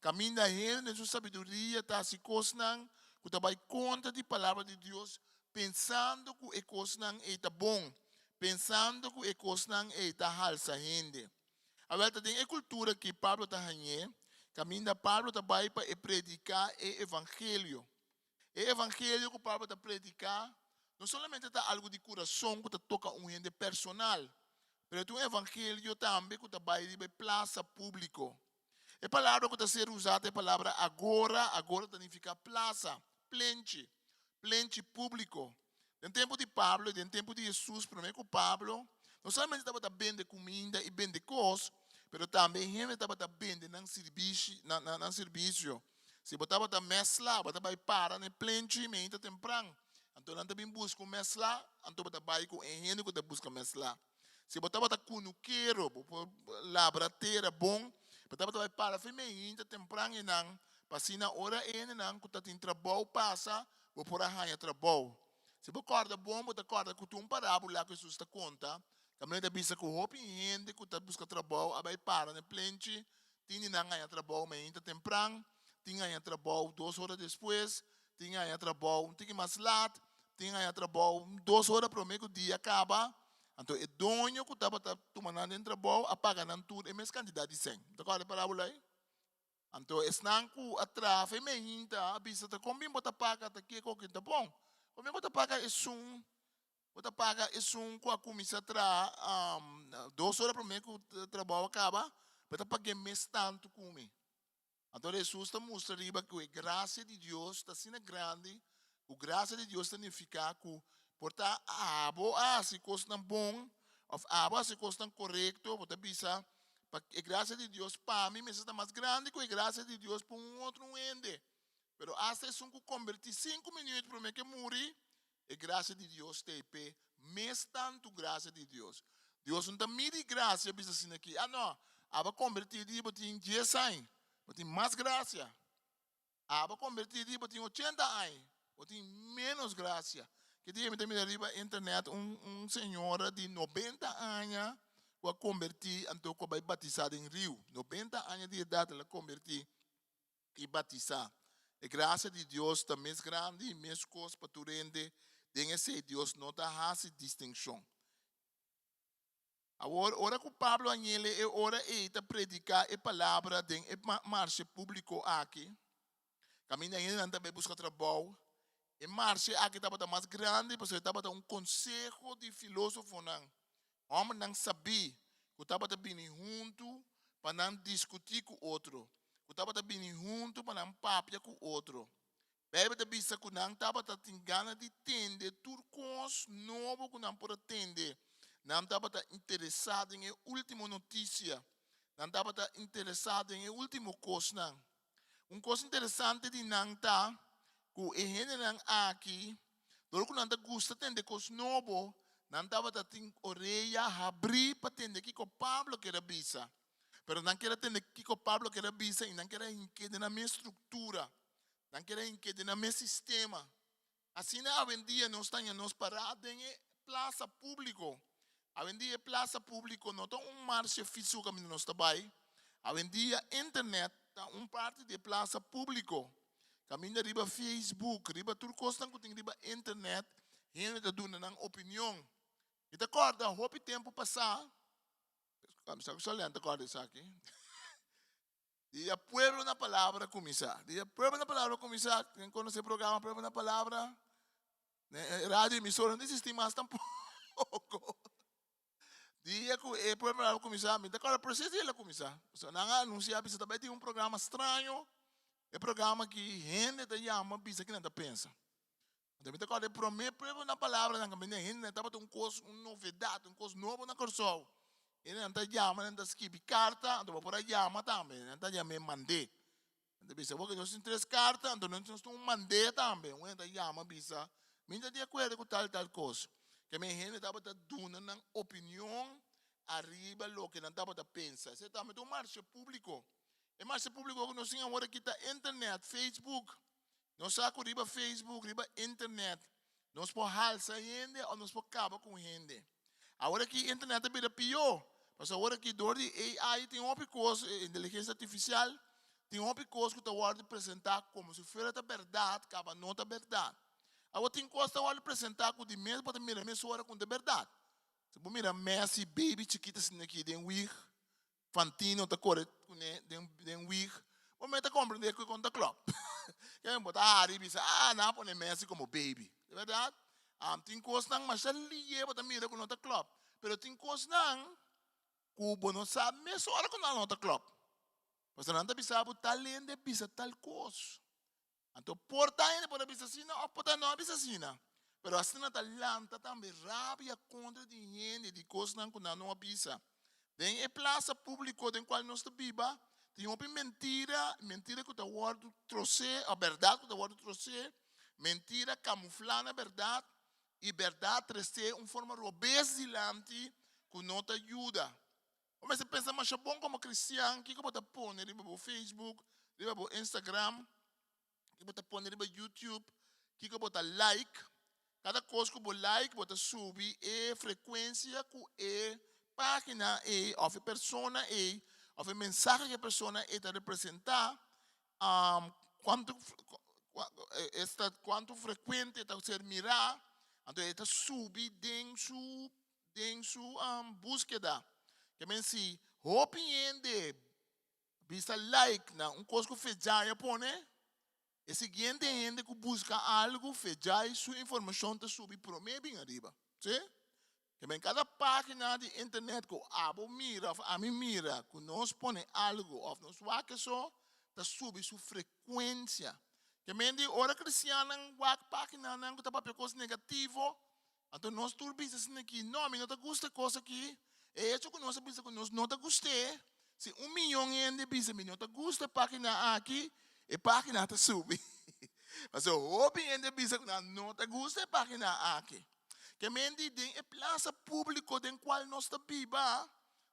Kaminda hende den su sabiduria ta hasi kosnan ku ta bai kontra di Palabra di Dios, pensando ku e kosnan ei ta bon, pensando ku e kosnan ei ta halsa hende. Awèl, ta den e kultura ki Pablo ta hañ'é, kaminda Pablo ta bai pa e prediká e evangelio. E evangelio ku Pablo ta prediká no solamente ta algu di kurason ku ta toka un hende personal, pero e ta un evangelio tambe ku ta bai riba e plasa públiko. E palabra ku ta ser usá ta e palabra agora, agora ta nifiká plasa, plenchi, plenchi públiko. Den tempu di Pablo i den tempu di Hesus, promé ku Pablo, no solamente tabata bende kuminda i bende kos, pero tambe hende tabata bende nan sirbishi, nan sirbisio. Si bo tabata mèsla, bo ta bai para na e plenchi meinta tempran. Anto nan ta bin buska un mèsla, anto bo ta bai ku e hende ku ta buska mèsla. Si bo tabata kunukero, bo por labra tera bon, bo tabata bai para fin meinta tempran einan, pa asina ora e hendenan ku ta tin trabou pasa, bo por a haña trabou. Si bo kòrda bon, bo ta kòrda ku tur un parábula ku Hesus ta konta, kaminda e ta bisa ku hopi hende ku ta buska trabou a bai para na e plenchi Tin di nan haña trabou mainta tempran, tin haña trabou dos ora despues, tin haña trabou un tiki mas lat, tin haña trabou dos ora promé ku dia kaba. Anto e doño ku tabata tuma nan den trabou a paga nan tur e mes kantidat di sèn. Bo ta kòrda e parábola ei? Anto esnan ku a traha fe mainta a bisa, Ta kon bin bo ta paga ta kiko ku ta bon? Kon bin bo ta paga esun Bo ta paga esun ku a kuminsá traha dos ora promé ku trabou a kaba, bo ta pag'é mes tantu ku mi. Anto Hesus ta mustra riba ku e grasia di Dios ta asina grandi, ku grasia di Dios ta nifiká ku por ta abo a hasi kosnan bon òf abo a hasi kosnan korekto, bo ta bisa pa e grasia di Dios pa mi mester ta mas grandi ku e grasia di Dios pa un otro hende. Pero asta esun ku kombertí sinku minüt promé ke muri, e grasia di Dios ta ei p'e mes tantu grasia di Dios. Dios no ta midi grasia bisa asina aki, ah no, abo a kombertí di bo tin dies aña, bo tin mas grasia. Abo a kombertí di bo tin ochenta aña, bo tin ménos grasia. Ki dia mi ta mira riba internet un un señora di nobenta aña ku a kombertí anto ku a bai batisá den riu. Nobenta aña di edat el a kombertí. i batisá. E grasia di Dios ta mes grandi i meskos pa tur hende, den esei Dios no ta hasi distinshon. Awor, ora ku Pablo a ñele e ora ei ta prediká e palabra den e marshe públiko aki, kaminda hendenan ta bai buska trabou, e marshe aki tabata mas grandi pasobra e tabata un konseho di filósofonan, Hòmbernan sabí ku tabata bini huntu pa nan diskutí ku otro, ku tabata bini huntu pa nan papia ku otro. Beibel ta bisa ku nan tabata tin gana di tende tur kos nobo ku nan por a tende. Nan tabata interesá den e último notisia. Nan tabata interesá den e último kosnan. Un kos interesante di nan ta ku e hendenan aki, dor ku nan ta gusta tende kos nobo, nan tabata tin orea habrí pa tende kiko Pablo ker a bisa. Pero nan ker a tende kiko Pablo ker a bisa i nan ker a hink'é den nan mes struktura, nan ker a hink'é den nan mes sistema. Asina awendia nos ta haña nos pará den e plasa públiko. Awendia e plasa públiko no ta un marshe físiko kaminda nos ta bai. Awendia internet ta un parti di e plasa públiko. Kaminda riba Facebook, riba tur kosnan ku tin riba internet, hende ta duna nan opinion. Mi ta kòrda hopi tempu pasá, mi sa ku Solène ta kòrda esaki. Dia Pueblo na Palabra kuminsá. Dia Pueblo na Palabra kuminsá, ken konosé programa Pueblo na Palabra? Radio emisora no existí mas tampoko. Dia ku e Pueblo na Palabra kuminsá, mi ta kòrda presis dia el a kuminsá. Pasobra nan a anunsiá bisa ta bai tin un programa straño, e programa ki hende ta yama bisa kinan ta pensa. Anto mi ta kòrda e promé Pueblo na Palabra nan kaminda hende tabata un kos, un novedat, un kos nobo na Kòrsou. Hende nan ta yama, nan ta skibi karta, anto bo por a yama tambe, nan ta yam'é mand'é. Nan ta bisa bo ke nos tin tres karta, anto nos tin un mand'é tambe. Un hende ta yama bisa, mi no ta di akuerdo ku tal tal kos. Ke men hende tabata duna nan opinion ariba loke nan tabata pensa. Esei tambe ta un marshe públiko. E marshe públiko ku nos tin awor aki ta internet, Facebook. Nos sa ku riba Facebook, riba internet, nos por halsa hende òf nos por kaba ku hende. Awor aki internet a bira pió, pasobra awor aki dor di AI tin hopi kos, inteligensia artifisial, tin hopi kos ku ta wòrdu presentá komo si fuera ta bèrdat, kaba no ta bèrdat. Awor tin kos ta wòrdu presentá ku di mes bo ta mira mesora ku no ta bèrdat. Si bo mira Messi baby chikito asina aki den wig, Fantino ta kore kuné den den wig, bo mester ta komprendé ku e kon ta klòp. Ke bo ta hari bisa, ah, nan a pone Messi komo baby. Di bèrdat? Tin kosnan masha lié bo ta mira ku no ta klòp, pero tin kosnan ku bo no sa mesora ku nan no ta klòp. Pasobra nan ta bisa bo tal hende bisa tal kos. Anto por ta hende por a bisa asina of por ta no a bisa asina. Pero asina ta lanta tambe rabia kontra di hende di kosnan ku nan no a bisa. Den e plasa públiko den kual nos ta biba, tin hopi mentira, mentira ku ta wòrdu trosé, òf bèrdat ku ta wòrdu trosé, mentira kamuflá na bèrdat, i bèrdat tresé un forma robes dilanti ku no ta yuda. Bo mester pensa masha bon komo kristian kiko bo ta pone riba bo Facebook, riba bo Instagram, kiko bo ta pone riba YouTube, kiko bo ta like. Kada kos ku bo like bo ta subi e frekuensia ku e página ei òf e persona ei òf e mensahe ku e persona ei ta representá kuantu esta kuantu frekuente e ta ser mirá, anto e ta subi den su den su búskeda. Ke men si hopi hende bisa like na un kos ku Fejai a pone, e siguiente hende ku buska algu, Fejai su informashon ta subi promé bin ariba. Sí? Ke men kada página di internet ku abo mira òf ami mira ku nos pone algu òf nos wak eso, ta subi su frekuensia. Ke men di ora kristiannan wak páginanan ku ta papia kos negativo, anto nos tur bisa asina aki, no, mi no ta gusta e kos aki. E hecho ku nos a bisa ku nos no ta gust'é, si un miyon hende bisa mi no ta gusta e página aki, e página ta subi. Pasobra hopi hende a bisa ku nan no ta gusta e página aki. Ke men di den e plasa públiko den kual nos ta biba,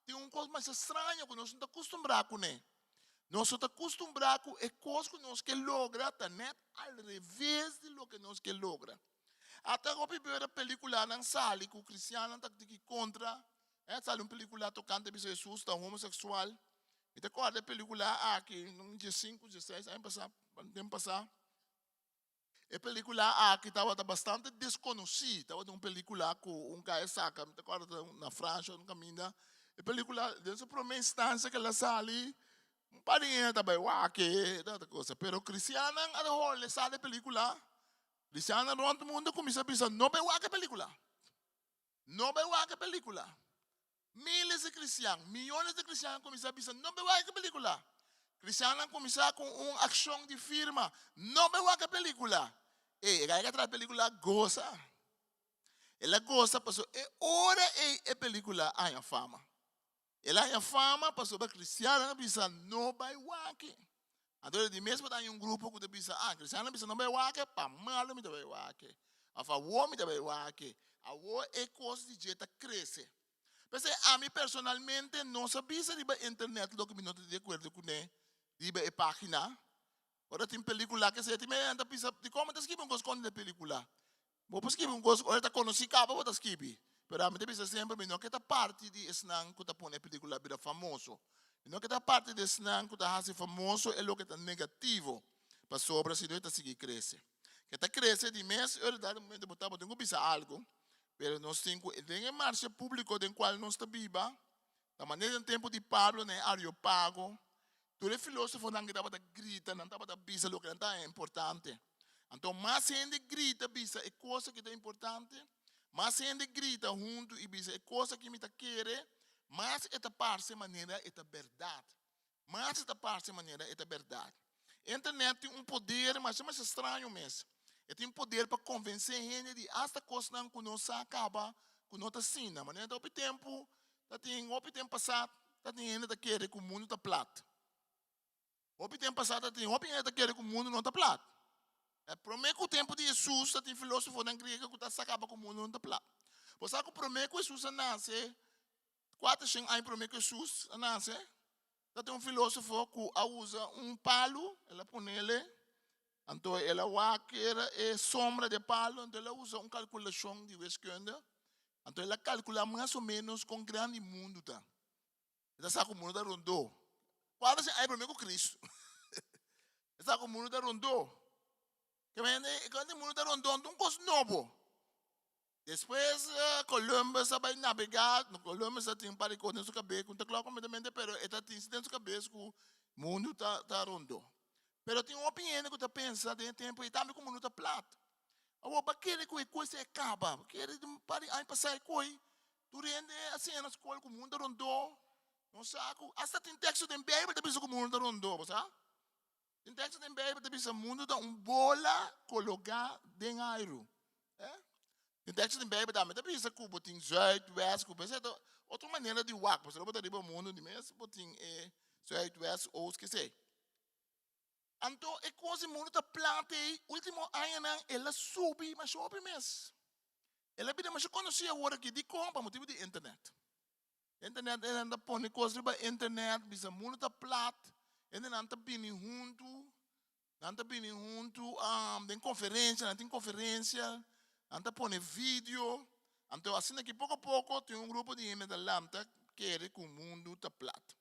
tin un kos masha straño ku nos no ta kustumbrá kuné. Nos no ta kustumbrá ku e kos ku nos ke logra ta nèt al reves di loke nos ke logra. Ata hopi bira pelikulanan sali ku kristiannan ta tiki kontra. E sali un pelikula tokante bisa Hesus ta homoseksual. Mi ta kòrda e pelikula aki un diesinku, dieseis aña pasá, tempu pasá. E pelikula aki tabata bastante deskonosí. Tabata un pelikula ku un kai saka, mi ta kòrda ta na Fransha un kaminda. E pelikula den su promé instansia ku el a sali, un par di hende ta bai wak e ta cosa. Pero kristiannan a hòrle sa di e pelikula. Kristiannan rònt mundu kuminsá bisa, No bai wak e pelikula. No bai wak e pelikula. Miles di kristian, miyones di kristian a kuminsá bisa, No bai wak e pelikula. Kristiannan kuminsá ku un akshon di firma, No bai wak e pelikula. Ey, e kai a traha pelikula gosa. El a gosa pasobra e ora ey e pelikula a haña fama. El a haña fama pasobra kristiannan a bisa, No bai wak e. Anto di mes bo ta haña un grupo ku ta bisa, ah, kristiannan bisa no bai wak e, pa malu mi ta bai wak e. Òf awor mi ta bai wak e. Awor e kos di dje ta krese. P'esei ami personalmente no sa bisa riba internet loke mi no ta di akuerdo kuné riba e página. Ora tin pelíkula kesei tin mei ta bisa dikon bo ta skibi un kos kontra e pelíkula. Bo por skibi un kos ora ta konosí kaba bo ta skibi. Pero ami ta bisa semper mi no ke ta parti di esnan ku ta pone e pelíkula bira famoso. Mi no ke ta parti di esnan ku ta hasi famoso e loke ta negativo pasobra si no e ta sigui krese. Ke ta krese di mes ora dado momento bo ta bo tin ku bisa algu pero nos tin ku den e marcha públiko den kual nos ta biba ta manera den tempu di Pablo na e Areopago tur e filósofonan ke tabata grita nan tabata bisa loke nan ta haña importante. Anto mas hende grita bisa e kos aki ta importante, mas hende grita huntu i bisa e kos aki mi ta kere, mas e ta parse manera e ta bèrdat. Mas e ta parse manera e ta bèrdat. Internet tin un poder masha masha straño mes. E tin poder pa konvensé hende di asta kosnan ku no sa kaba ku no ta asina. Manera ta hopi tempu ta tin hopi tempu pasá ta tin hende ta kere ku mundu ta plat. Hopi tempu pasá ta tin hopi hende ta kere ku mundu no ta plat. E promé ku tempu di Hesus ta tin filósofonan griego ku ta sa kaba ku mundu no ta plat. Bo sa ku promé ku Hesus a nase, kuatershen aña promé ku Hesus a nase, ta tin un filósofo ku a usa un palu, el a ponele, anto el a wak era e sombra di e palu, anto el a usa un kalkulashon di wiskunde, anto el a kalkulá mas o ménos kon grandi mundu ta. E ta sa ku mundu ta rondó. Kuatershen aña promé ku Kristu. E sa ku mundu ta rondó. Ke men e kos di mundu ta rondó no ta un kos nobo. Despues Columbus a bai nabegá, Columbus a tin un par di kos den su kabes ku no ta kla kompletamente pero e ta tin si den su kabes ku mundu ta ta rondó. Pero tin hopi hende ku ta pensa den e tempu ei tambe ku mundu ta plat. Awor bo a kere ku e kos ei a kaba, bo kere di un par di aña pasá e koi tur hende a siña na skol ku mundu ta rondó, no sa ku asta tin teksto den Beibel ta bisa ku mundu ta rondó, bo sa? Tin teksto den Beibel ta bisa mundu ta un bola kologá den airu. Eh? Tin teksto den Beibel tambe ta bisa ku bo tin zuid, west, ku bo ta otro manera di wak, pasobra bo ta riba mundu di mes bo tin e zuid, west, oost, kesei. Anto e kos di mundu ta plat ei, ultimo añanan el a subi masha hopi mes. El a bira masha konosí awor aki. Dikon? Pa motibu di internet. Internet, hendenan ta pone kos riba internet, bisa mundu ta plat, hendenan ta bini huntu, nan ta bini huntu den konferensia, nan tin konferensia, nan ta pone video. Anto asina ki poko poko tin un grupo di hende ta lanta kere ku mundu ta plat.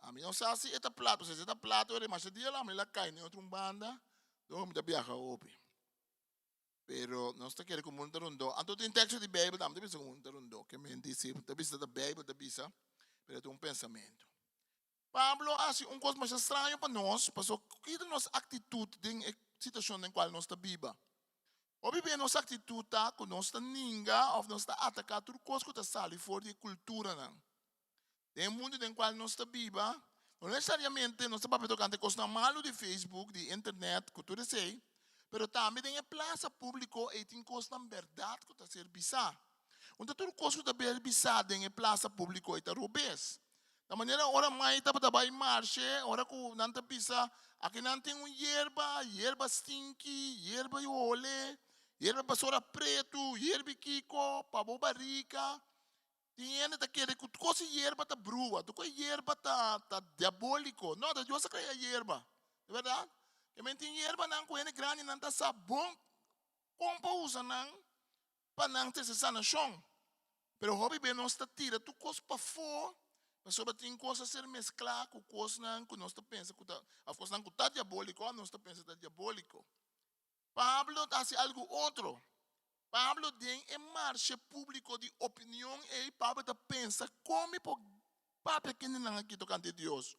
Ami no sa si e ta plat, pasobra si e ta plat ora e masha dia la mi la kai den otro un banda, dor mi ta biaha hopi. Pero nos ta kere ku mundu ta rondó. Anto tin teksto di Beibel tambe ta bisa ku mundu ta rondó. Ke men di si ta bisa ta Beibel ta bisa, pero ta un pensamentu. Pablo a hasi un kos masha straño pa nos, pasobra ki ta nos aktitut den e situashon den kual nos ta biba. Hopi bia nos aktitut ta ku nos ta ninga òf nos ta ataká tur kos ku ta sali for di e kulturanan. Den e mundu den kual nos ta biba, No nesesariamente nos ta papia tokante kosnan malu di Facebook, di internet, ku tur esei, pero tambe den e plasa públiko ei tin kosnan bèrdat ku ta ser bisá. Un ta tur kos ku ta ber bisá den e plasa públiko ei ta robes. Ta manera ora mai tabata bai marshe, ora ku nan ta bisa, aki nan tin un yerba, yerba stinki, yerba i hole, yerba basora pretu, yerba kiko, pa bo barika. Tin hende ta kere ku tur kos di yerba ta brua, tur kos di yerba ta ta diabóliko. No, ta Dios a krea yerba. Di bèrdat? Ke men tin yerbanan ku hende grandinan ta sa bon kon pa usa nan pa nan trese sanashon. Pero hopi be nos ta tira tur kos pafó pasobra tin kos a ser mesklá ku kosnan ku nos ta pensa ku ta, òf kosnan ku ta diabóliko òf nos ta pensa ta diabóliko. Pablo ta hasi algu otro. Pablo den e marshe públiko di opinion ei, Pablo ta pensa, Kon mi por papia ku hendenan aki tokante Dios?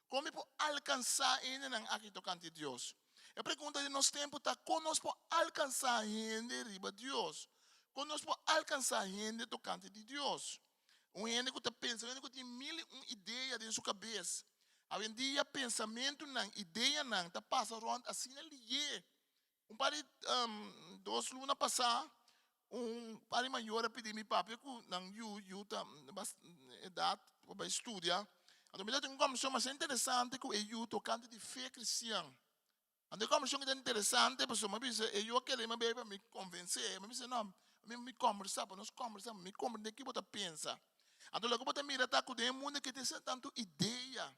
Kon mi por alkansá e hendenan aki tokante Dios? E pregunta di nos tempu ta, kon nos por alkansá hende riba Dios? Kon nos por alkansá hende tokante di Dios? Un hende ku ta pensa, un hende ku tin mil i un idea den su kabes. Awendia pensamentunan, ideanan ta pasa rònt asina lié. Un par di dos luna pasá, un par di mayor a pidi mi papia ku nan yu, yu ta edat pa bai studia. Anto mi ta tin un kòmbersashon masha interesante ku e yu tokante di fe kristian. Anto e kòmbersashon ta interesante pasobra mi a bisa e yu a kere mi a bai pa mi konvensé. Mi a bisa no, mi mi kòmbersá, pa nos kòmbersá, mi komprendé ki bo ta pensa. Anto loke bo ta mira ta ku den e mundu aki tin asina tantu idea,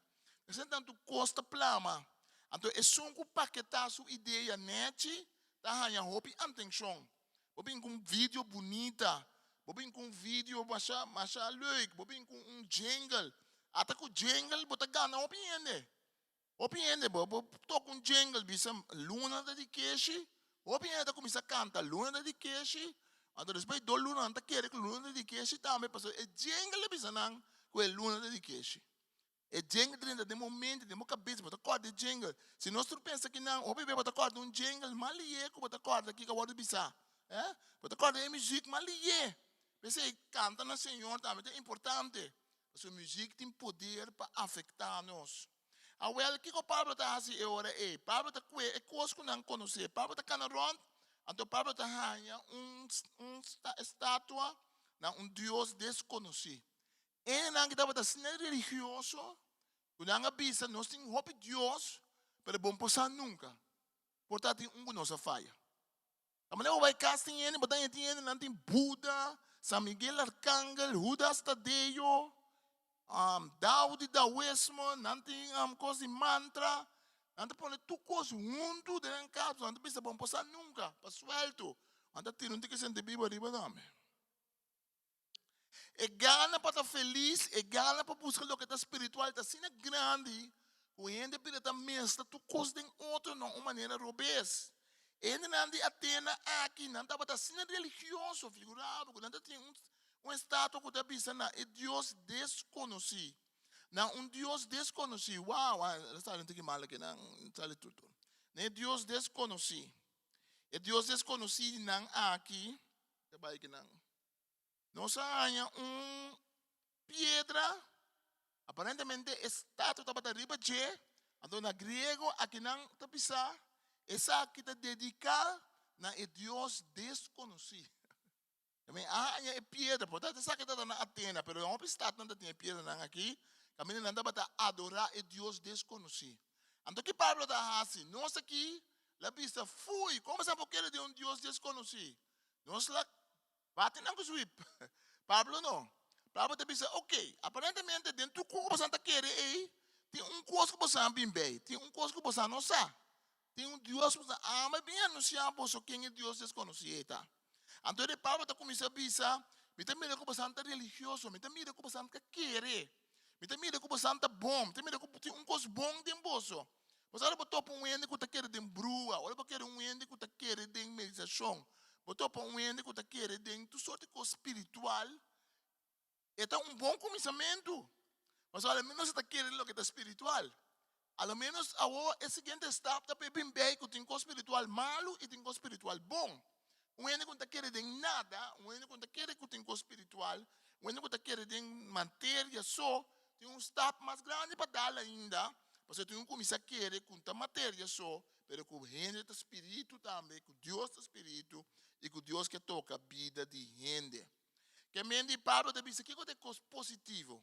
asina tantu kos ta plama. Anto esun ku paketá su idea nèchi ta haña hopi antenshon. Bo bin ku un video bunita, bo bin ku un video masha masha leuk, bo bin ku un jingle. Ata ku jingle bo ta gana hopi hende. Hopi hende bo bo toka un jingle bisa luna ta di keshi, hopi hende ta kuminsá kanta luna ta di keshi, anto despues di dos luna nan ta kere ku luna ta di keshi tambe pasobra e jingle a bisa nan ku e luna ta di keshi. E jingle ta drenta den bo mente, den bo kabes, bo ta kòrda e jingle. Si nos tur pensa kinan, hopi bes bo ta kòrda un jingle mas lié ku bo ta kòrda kiko a wòrdu bisá. Eh, bo ta kòrda e muzik mas lié. P'esei kanta na Señor tambe ta importante. Pasobra muzik tin poder pa afektá nos. Awèl, kiko Pablo ta hasi e ora ei? Pablo ta kue e kos ku nan konosé. Pablo ta kana rònt, anto Pablo ta haña un un estatua na un dios deskonosí. Hendenan ku tabata asina religioso ku nan a bisa, Nos tin hopi dios, pero bo no por sa nunka. Por ta tin un ku nos a faya. Ta manera bo bai kas tin hende, bo ta haña tin hende nan tin Buda, San Miguel Arcangel, Judas Tadeo, Dao di Daoismo, nan tin kos di mantra, nan ta pone tur kos huntu den nan kas, nan ta bisa bo no por sa nunka, pa suelto, nan ta tira un tiki senti biba riba tambe. E gana pa ta felis, e gana pa buska loke ta spiritual ta asina grandi ku hende bira ta mezcla tur kos den otro na un manera robes. E hendenan di Atena aki, nan tabata asina religioso, figura bo ku nan ta tin un estatua ku ta bisa na e Dios deskonosí. Na un Dios deskonosí. Wow, a sali un tiki mal aki, nan sali tur tur. Na e Dios deskonosí. E Dios deskonosí di nan aki, ta bai ki nan. Nos a haña un piedra, aparentemente e statua tabata riba dje, anto na griego akinan ta bisa, esaki ta dediká na e Dios deskonosí. Mi a haña e piedra, por tanto esaki tabata na Atena, pero den hopi stadnan ta tin e piedranan aki, kaminda nan tabata adorá e Dios deskonosí. Anto ki Pablo ta hasi? Nos aki la bisa, Fui! Komo sa por kere den un Dios deskonosí? Nos la Bati nan ku swip. Pablo no. Pablo ta bisa, ok, aparentemente den tur ku bosan ta kere ei, tin un kos ku bosan bin bei, tin un kos ku bosan no sa. Tin un Dios ku bosan ama bin anunsiá boso ken e Dios deskonosí ei ta. Anto de Pablo ta kuminsá bisa, mi ta mira ku bosan ta religioso, mi ta mira ku bosan ta kere, mi ta mira ku bosan ta bon, mi ta mira ku tin un kos bon den boso. Bo sa ora bo topa un hende ku ta kere den brua, ora bo kere un hende ku ta kere den meditashon, bo topa un hende ku ta kere den tur sorti kos spiritual, e ta un bon kuminsamentu. Pasobra a lo ménos e ta kere loke ta spiritual. A lo ménos awor e siguiente stap ta pa e bin bei ku tin kos spiritual malu i tin kos spiritual bon. Un hende ku no ta kere den nada, un hende ku no ta kere ku tin kos spiritual, un hende ku ta kere den materia so. Tin un stap mas grandi pa dal ainda, pasobra tin un kuminsá kere ku no ta materia so, pero ku hende ta spiritu tambe, ku Dios ta spiritu i ku Dios ke toka bida di hende. Ke men di Pablo ta bisa kiko ta e kos positivo?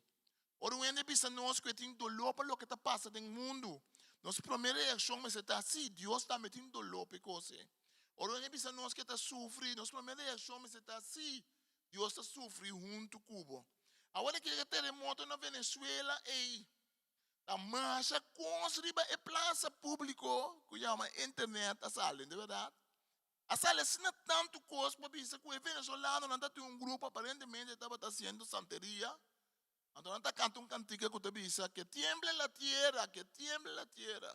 Ora un hende bisa nos ku e tin doló pa loke ta pasa den mundu, nos promé reakshon mester ta, Sí, Dios tambe tin doló pa e kos ei. Ora un hende bisa nos ku e ta sufri, nos promé reakshon mester ta, Sí, Dios ta sufri huntu ku bo. Awor e kere teremoto na Venezuela ei ta masha kos riba e plasa públiko ku yama internet a sali, no ta bèrdat? A sali asina tantu kos pa bisa ku e venezolanonan ta tin un grupo aparentemente tabata hasiendo santeria. Anto nan ta kanta un kantika ku ta bisa, Que tiemble la tierra, que tiemble la tierra.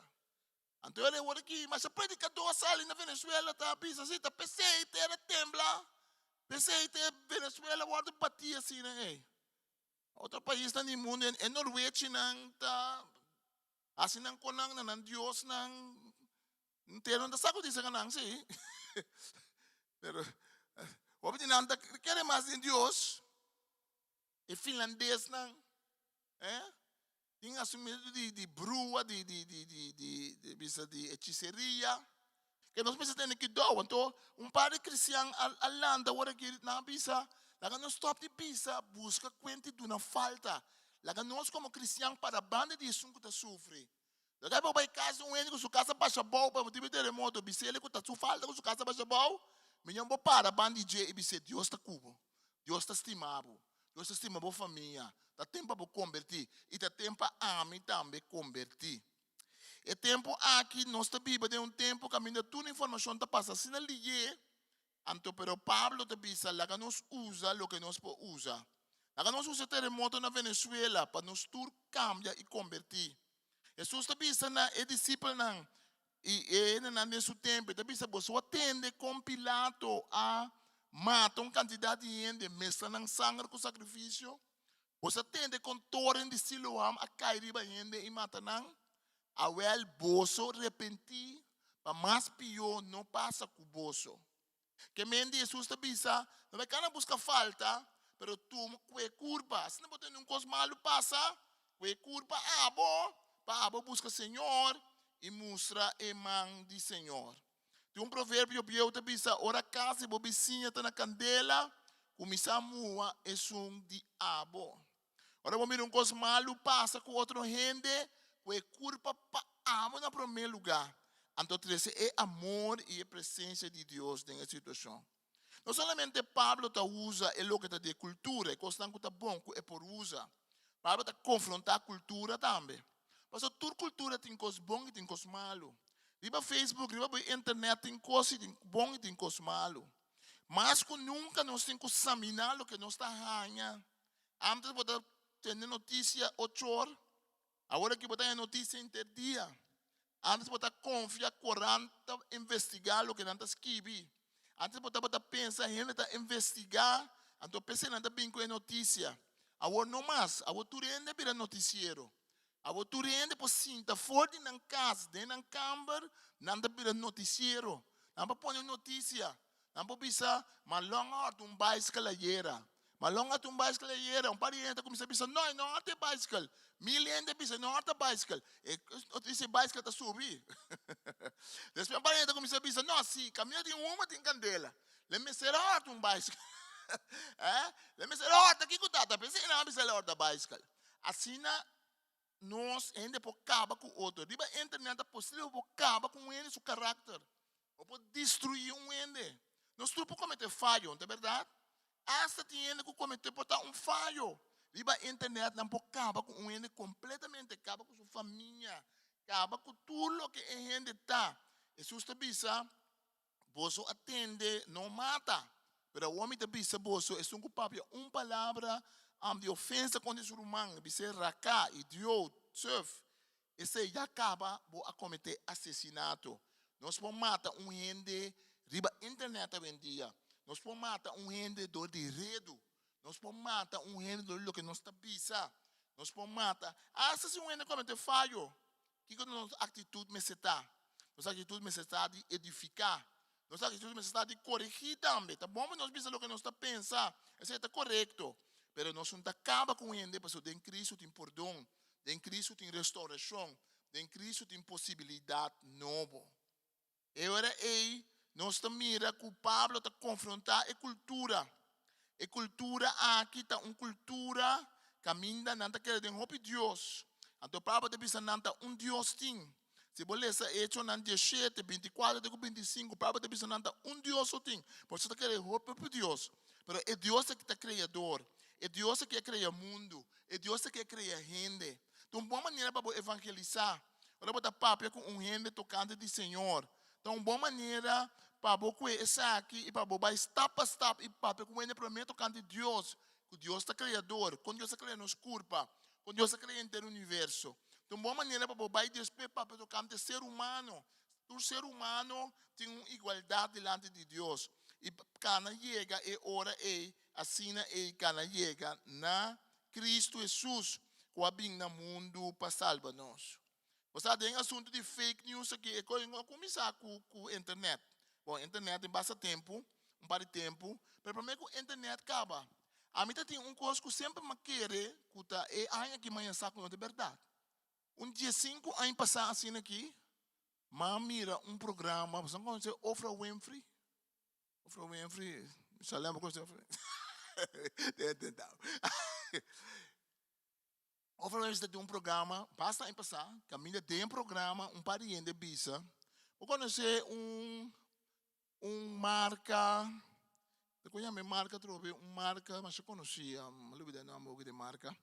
Anto e ora ki masha predikadó sali na Venezuela ta bisa si ta p'esei tera tembla, p'esei te Venezuela wòrdu batí asina ei. Otro paisnan di mundu e norwechinan ta hasi nan konan na nan diosnan, tera no ta sa ku disa nan si. Pero hopi di nan ta kere mas den Dios. E finlandesnan, eh, tin asumido di di brua, di di di di di di bisa di hechiceria. Ke nos mester tene kidou. Anto un par di cristian a a lanta ora ki nan a bisa, laga nos stop di bisa, buska kuenta i duna falta. Laga nos komo cristian para banda di esun ku ta sufri. Laga e por bai kas di un hende ku su kas a basha abou pa motibu di teremoto, bis'el ku ta su falta ku su kas a basha abou, miñon bo para banda di dje i bis'é, Dios ta ku bo. Dios ta stima bo. Dios ta stima bo famia. Ta tempu pa bo kombertí i ta tempu pa ami tambe kombertí. E tempu aki nos ta biba den un tempu kaminda tur informashon ta pasa asina liye, anto pero Pablo ta bisa laga nos usa loke nos por usa. Laga nos usa e teremoto na Venezuela pa nos tur kambia i kombertí. Hesus ta bisa na e disipelnan i e hendenan den su tempu, e ta bisa, Boso a tende kon Pilato a mata un kantidat di hende, meskla nan sanger ku sakrifisio? Boso a tende kon toren di Siloam a kai riba hende i mata nan? Awèl, boso repentí pa mas pió no pasa ku boso. Ke men di Hesus ta bisa, No bai kana buska falta, pero tuma ku e kurpa. Asina bo tende un kos malu pasa, ku e kurpa abo, pa abo buska Señor i mustra e man di Señor. Tin un proverbio bieu ta bisa, Ora kas di bo bisiña ta na kandela, kuminsá muha esun di abo. Ora bo mira un kos malu pasa ku otro hende, ku e kurpa pa abo na promé lugá, anto trese e amor i e presensia di Dios den e situashon. No solamente Pablo ta usa e loke ta di e kultura, e kosnan ku ta bon ku e por usa. Pablo ta konfrontá kultura tambe. Pasobra tur kultura tin kos bon i tin kos malu. Riba Facebook, riba bo internet tin kos i tin bon i tin kos malu. Mas ku nunka nos tin ku saminá loke nos ta haña. Antes bo ta tende notisia ocho or, awor aki bo ta haña notisia henter dia. Antes bo ta konfia korant ta investigá loke nan ta skibi. Antes bo tabata pensa hende ta investigá, anto p'esei nan ta bin ku e notisia. Awor no mas, awor tur hende a bira notisiero. Awor tur hende por sinta for di nan kas, den nan kamber, nan ta bira notisiero. Nan por pone notisia. Nan por bisa, Malon a hòrta un baiskel ayera. Malon a hòrta un baiskel ayera. Un par di hende ta kuminsá bisa, No, e no hòrta e baiskel. Mil hende a bisa, E no hòrta baiskel. E notisia e baiskel ta subi. Despues un par di hende ta kuminsá bisa, No, si kaminda tin huma tin kandela. Le mester a hòrta un baiskel. Eh? Le mester a hòrta kiko ta? Ta p'esei nan a bisa el hòrta baiskel. Asina nos hende por kaba ku otro. Riba internet ta posibel bo kaba ku un hende su karakter. Bo por destruí un hende. Nos tur por kometé fayo, no ta bèrdat? Asta tin hende ku kometé por ta un fayo. Riba internet nan por kaba ku un hende kompletamente, kaba ku su famia, kaba ku tur loke e hende ta. Hesus ta bisa, Boso a tende, no mata. Pero awor mi ta bisa boso, esun ku papia un palabra di ofensa kontra su ruman, bis'é, Raká, idiot, suf, esei ya kaba bo a kometé asesinato. Nos por mata un hende riba internet awendia. Nos por mata un hende dor di redu. Nos por mata un hende dor di loke nos ta bisa. Nos por mata, asta si un hende kometé fayo, Kiko nos aktitut mester ta? Nos aktitut mester ta di edifiká. Nos aktitut mester ta di korigí tambe. Ta bon pa nos bisa loke nos ta pensa, esei ta korekto. Pero nos no ta kaba ku hende pasobra den Cristo tin pordon, den Cristo tin restaurashon, den Cristo tin posibilidat nobo. E ora ei nos ta mira ku Pablo ta konfrontá e kultura. E kultura aki ta un kultura kaminda nan ta kere den hopi dios. Anto Pablo ta bisa nan ta un Dios tin. Si bo lesa Echonan diesshete, bintikuater te ku bintisinku, Pablo ta bisa nan ta un Dios so tin. Por eso ta kere hopi hopi dios. Pero e Dios aki ta Kreador. E Dios aki a krea mundu. E Dios aki a krea hende. Ta un bon manera pa bo evangelisá. Ora bo ta papia ku un hende tokante di Señor, ta un bon manera pa bo kue esaki i pa bo bai stap pa stap i papia ku un hende promé tokante Dios, ku Dios ta Kreador, kon Dios a krea nos kurpa, kon Dios a krea henter universo. Ta un bon manera pa bo bai despues papia tokante ser humano. Tur ser humano tin un igualdat dilanti di Dios i kana yega e ora ei, asina ei kana yega na Cristo Hesus cu a bin na mundu pa salba nos. Bo sa den asunto di fake news aki e cosa no a cuminsa cu cu internet. Bon internet tin basta tempo, un par di tempo, pero prome cu internet caba ami ta tin un cos cu semper mi a kere cu ta e aña aki mi a sa cu no ta berdad. Un diesinku aña pasa asina aki mi a mira un programa, bo sa conoce Oprah Winfrey? Oprah Winfrey, Salem bo conoce Oprah Winfrey? Oprah Winfrey ta tin un programa, basta aña pasá, kaminda den programa un par di hende bisa, bo conoce un un marca, ta con yama e marca atrobe, un marca masha conoci, mi a lubida e nomber di e marca,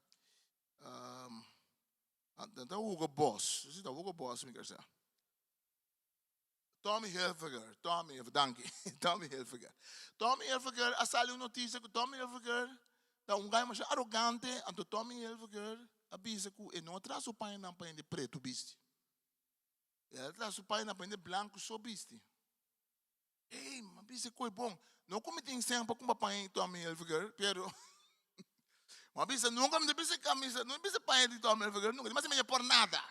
ta Hugo Boss, si ta Hugo Boss mi kere sa. Tommy Hilfiger, Tommy, danki, Tommy Hilfiger. Tommy Hilfiger a sali un noticia cu Tommy Hilfiger ta un guy masha arogante, anto Tommy Hilfiger a bisa cu e no a traha su pañanan pa hende preto bisti. El a traha su pañanan pa hende blanco so bisti. Ey, mi a bisa cu e bon. No cu mi tin sen pa cumpra paña di Tommy Hilfiger, pero mi a bisa nunca mi ta bisti camisa, no bisti paña di Tommy Hilfiger nunca, di mas por nada.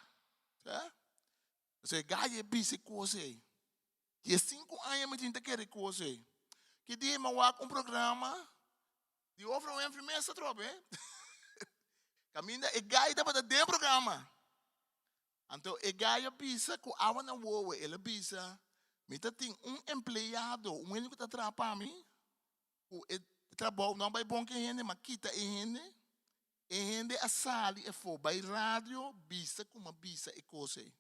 Pasobra e gaya e bisa e kos ei. Diesinku aña mi tin ta kere e kos ei. Ki dia mi a wak un programa di Oprah Winfrey mes atrobe. Kaminda e gaya tabata den programa. Anto e gaya a bisa ku awa na wowo. El a bisa, mi ta tin un empleado, un hende ku ta traha pa mi, ku e trabou no a bai bon ku e hende, mi a kita e hende. E hende a sali afó bai radio bisa kuma bisa e kos ei.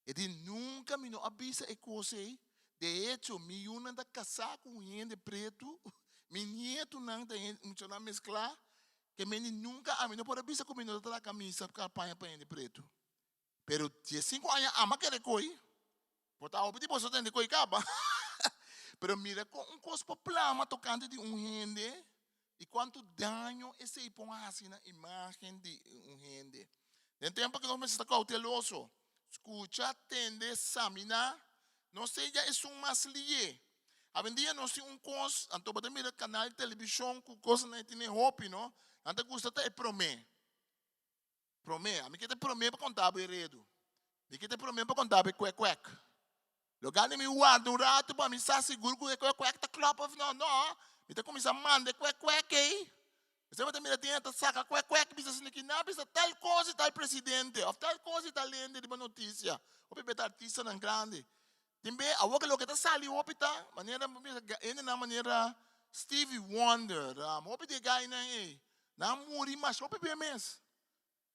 E di, Nunka mi no a bisa e kos ei. De echo, mi yunan ta kasá ku un hende pretu, mi nietunan ta hende muchanan mesklá, ke men di nunka ami no por a bisa ku mi no ta traha kamisa paña pa hende pretu. Pero diesinku aña ama kere koi, por ta hopi di boso tende koi kaba. Pero mira kon un kos por plama tokante di un hende i kuantu daño esei por hasi na imagen di un hende. Den tempu aki nos mester ta kouteloso, skucha, tende, saminá, no sea esun mas lié. Awendia nos tin un kos, anto bo ta mira kanal di televishon ku kosnan e tene hopi no, nan ta gusta ta e promé. Promé, ami ke ta promé pa konta bo e redu. Mi ke ta promé pa konta bo e kwek-kwek. Loga di mi warda un ratu pa mi sa sigur ku e kwek-kwek ta klòp òf nò. Nò, mi ta kuminsá manda e kwek-kwek ei. Esei bo ta mira tin hende ta saka kwek-kwek bisa asina ki nan bisa tal kos di tal presidente òf tal kos di tal hende riba notisia. Hopi bes ta artistanan grandi. Tin be awor ke loke ta sali hopi ta manera hendenan manera Stevie Wonder, hopi di e gainan ei. Nan a muri masha hopi be mes.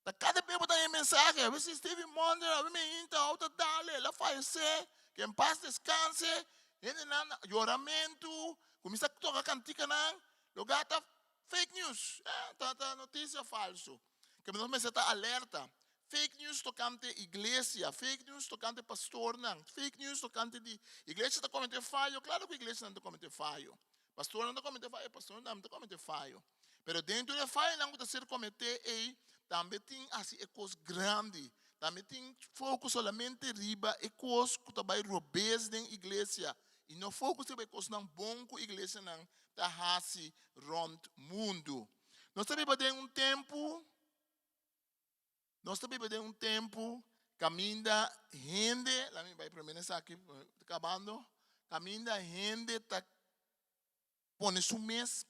Ta kada be bo ta haña mensahe, a wesi Stevie Wonder, a mi hinta auto dale, el a fayesé, ke en paz descanse. Hendenan yoramentu, kuminsá toka kantikanan, loke ta fake news, ta ta notisia falso. Ke nos mester ta alerta. Fake news tokante iglesia, fake news tokante pastornan, fake news tokante di iglesia ta komete fayo, klaro ku iglesianan ta komete fayo. Pastornan ta komete fayo, pastornan ta komete fayo. Pero dentro di e fayonan ku ta ser kometé ei, tambe tin hasi e kos grandi. Tambe tin focus solamente riba e kos ku ta bai robes den iglesia i no focus riba e kosnan bon ku iglesianan ta hasi rònt mundu. Nos ta biba den un tempu, nos ta biba den un tempu kaminda hende, laat mi bai promé na esaki, ta kabando, kaminda hende ta pone su mes.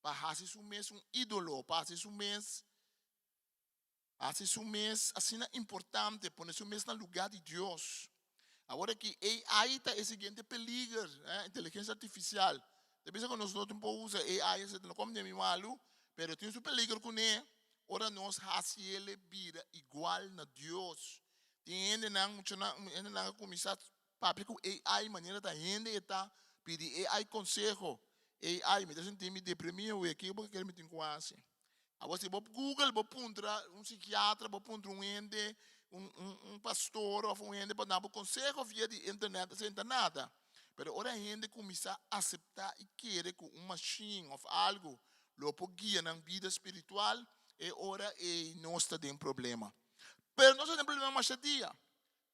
Pa hasi su mes un ídolo, pa hasi su mes hasi su mes asina importante, pone su mes na lugá di Dios. Awor aki AI ta e siguiente peliger, eh, inteligencia artificial. Ta bisa ku nos no tin por usa AI, esei no kom den mi malu, pero tin su peliger kuné ora nos hasi el bira igual na Dios. Tin hendenan, muchanan, hendenan a kuminsá Papia ku AI manera ta hende e ta pidi AI konseho. AI, mi ta sinti mi deprimi awe, kiko bo kere mi tin ku hasi? Awor si bo google bo puntra un sikiatra, bo puntra un hende, un un un pastor of un hende pa duna bo konseho via di internet esei no ta nada. Pero ora hende kuminsá aseptá i kere ku un mashin of algu lo por guia nan bida spiritual, e ora ei nos ta den problema. Pero nos ta den problema masha dia.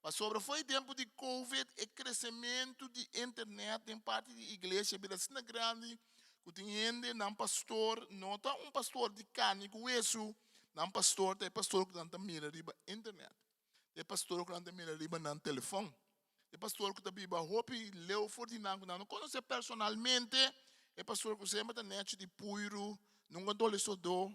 Pasobra for e tempu di Covid e kresementu di internet den parti di iglesia bira asina grandi ku tin hende nan pastor no ta un pastor di karni ku wesu, nan pastor ta e pastor ku nan ta mira riba internet, ta e pastor ku nan ta mira riba nan telefòn, ta e pastor ku ta biba hopi leu for di nan ku nan no konosé personalmente, e pastor ku semper ta nechi di puiru, nunka dole sodó,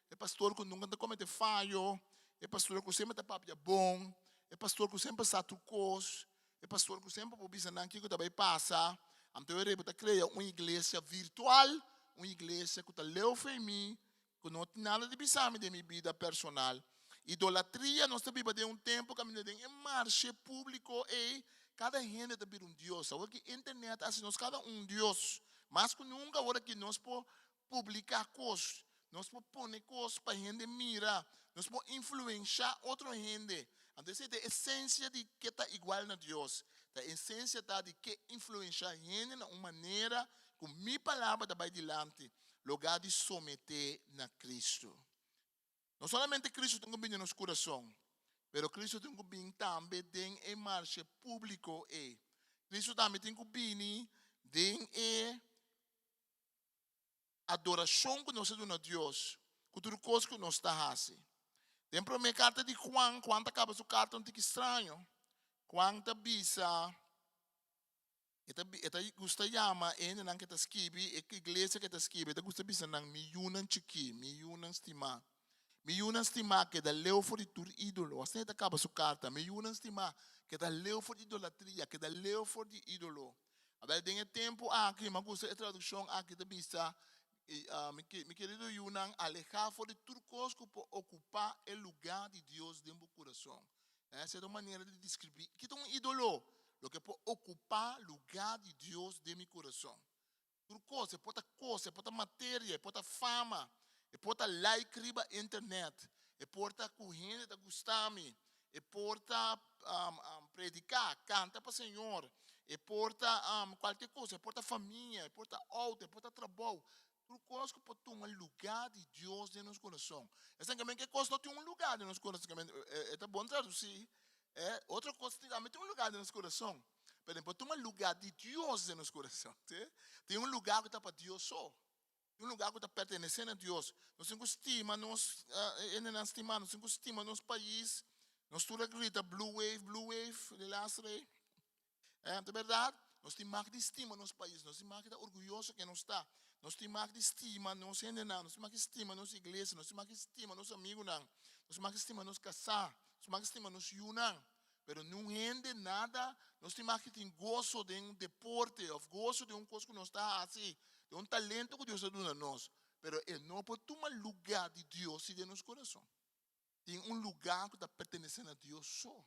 e pastor ku nunka ta komete fayo, e pastor ku semper ta papia bon, e pastor ku semper sa tur kos, e pastor ku semper por bisa nan kiko ta bai pasa. Anto e rei bo ta krea un iglesia virtual, un iglesia ku ta leu for mi, ku no tin nada di bisa mi den mi bida personal. Idolatria, nos ta biba den un tempu kaminda den e marshe públiko ei, kada hende ta bira un dios. Awor ki internet a hasi nos kada un dios. Mas ku nunka awor aki nos por publiká kos, nos por pone kos pa hende mira, nos por influenshá otro hende. Anto esei ta e esensia di ke ta igual na Dios. Ta e esensia ta di ke influenshá hende na un manera ku mi palabra ta bai dilanti, logá di someté na Kristu. No solamente Kristu tin ku bini den nos kurason, pero Kristu tin ku bin tambe den e marshe públiko ei. Kristu tambe tin ku bini den e adorashon ku nos ta duna Dios ku tur kos ku nos ta hasi. Den promé karta di Juan, Juan ta kaba su karta un tiki straño. Juan ta bisa, e ta e ta gusta yama e hendenan ku e ta skibi, e iglesia ku e ta skibi, e ta gusta bisa nan, mi yunan chikí, mi yunan stimá. Mi yunan stimá, keda leu for di tur ídolo. Asina e ta kaba su karta, Mi yunan stimá, keda leu for di idolatria, keda leu for di ídolo. Abel, den e tempu aki, mi a gusta e tradukshon aki ta bisa, Mi kerido yunan, alehá for di tur kos ku por okupá e lugá di Dios den bo kurason. Esei ta un manera di deskribí ki ta un ídolo, loke por okupá lugá di Dios den mi kurason. Tur kos, e por ta kos, e por ta materia, e por ta fama, e por ta like riba internet, e por ta ku hende ta gusta mi, e por ta prediká, kanta pa Señor, e por ta kualke kos, e por ta famia, e por ta outo, e por ta trabou. Tur kos ku por tuma lugá di Dios den nos kurason. Esnan ke men ke kos no tin un lugá den nos kurason, e ta bon tradusí, otro kos tambe tin un lugá den nos kurason. Pero no por tuma lugá di Dios den nos kurason. Tin un lugá ku ta pa Dios so. Tin un lugá ku ta pertenesé na Dios. Nos tin ku stima nos hendenan stimá, nos tin ku stima nos pais. Nos tur a grita blue wave, blue wave di laster ei. Ta bèrdat? Nos tin mag di stima nos pais, nos tin mag di ta orguyoso ken nos ta. Nos tin mag di stima nos hendenan, nos tin mag di stima nos iglesia, nos tin mag di stima nos amigunan, nos tin mag di stima nos kasá, nos tin mag di stima nos yunan. Pero niun hende nada, nos tin mas ki tin goso den un deporte of goso den un kos ku nos ta hasi, den un talento ku Dios a duna nos, pero e no por tuma lugá di Dios si den nos kurason. Tin un lugá ku ta pertenesé na Dios so.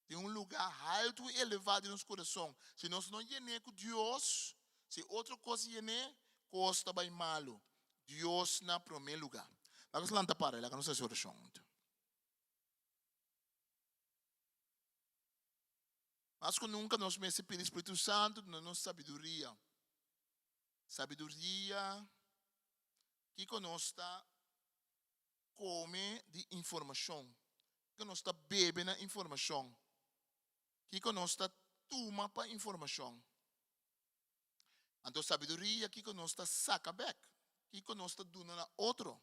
Tin un lugá haltu i elevá den nos kurason. Si nos no yen'é ku Dios, si otro kos yen'é, kos ta bai malu. Dios na promé lugá. Laga nos lanta para i laga nos hasi orashon huntu. Mas ku nunka nos mester pidi Spiritu Santu duna nos sabiduria. Sabiduria, kiko nos ta kome di informashon, kiko nos ta bebe na informashon, kiko nos ta tuma pa informashon. Anto sabiduria, kiko nos ta saka bek, kiko nos ta duna na otro.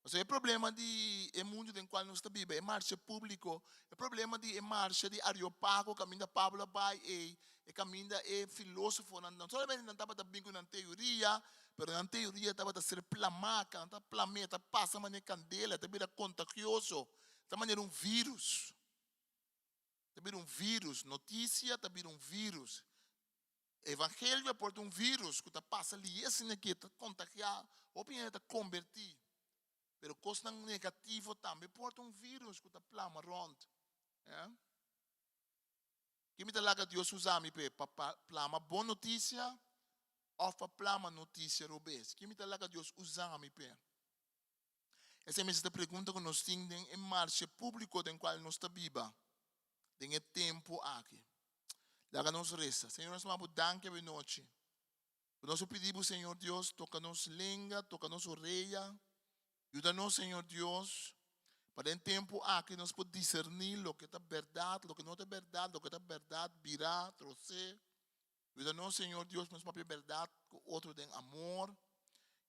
Pasobra e problema di e mundu den kual nos ta biba, e marsha públiko, e problema di e marsha di Areopago kaminda Pablo a bai ei, e kaminda e filósofonan, no solamente nan tabata bin ku nan teoria, pero nan teoria tabata ser plamá, nan ta plam'é, ta pasa manera kandela, ta bira kontagioso, ta manera un vírus. Ta bira un vírus, notisia ta bira un vírus. Evangelio a por ta un virus ku ta pasa lié asina ke ta kontagiá hopi hende ta kombertí. Pero kosnan negativo tambe por ta un virus ku ta plama rònt. Ya. Ke mi ta laga Dios usa mi p'e? Pa plama bon notisia òf pa plama notisia robes? Ke mi ta laga Dios usa mi p'e? Esei mester ta pregunta ku nos tin den e marshe públiko den kual nos ta biba den e tempu aki. Laga nos resa. Señor, nos manda bo danki awe nochi. Ku nos a pidi bo, Señor Dios, toka nos lenga, toka nos orea. Yuda nos, Señor Dios, pa den tempu aki nos por diserní loke ta bèrdat, loke no ta bèrdat, loke ta bèrdat birá, trosé. Yuda nos, Señor Dios, pa nos papia bèrdat ku otro den amor.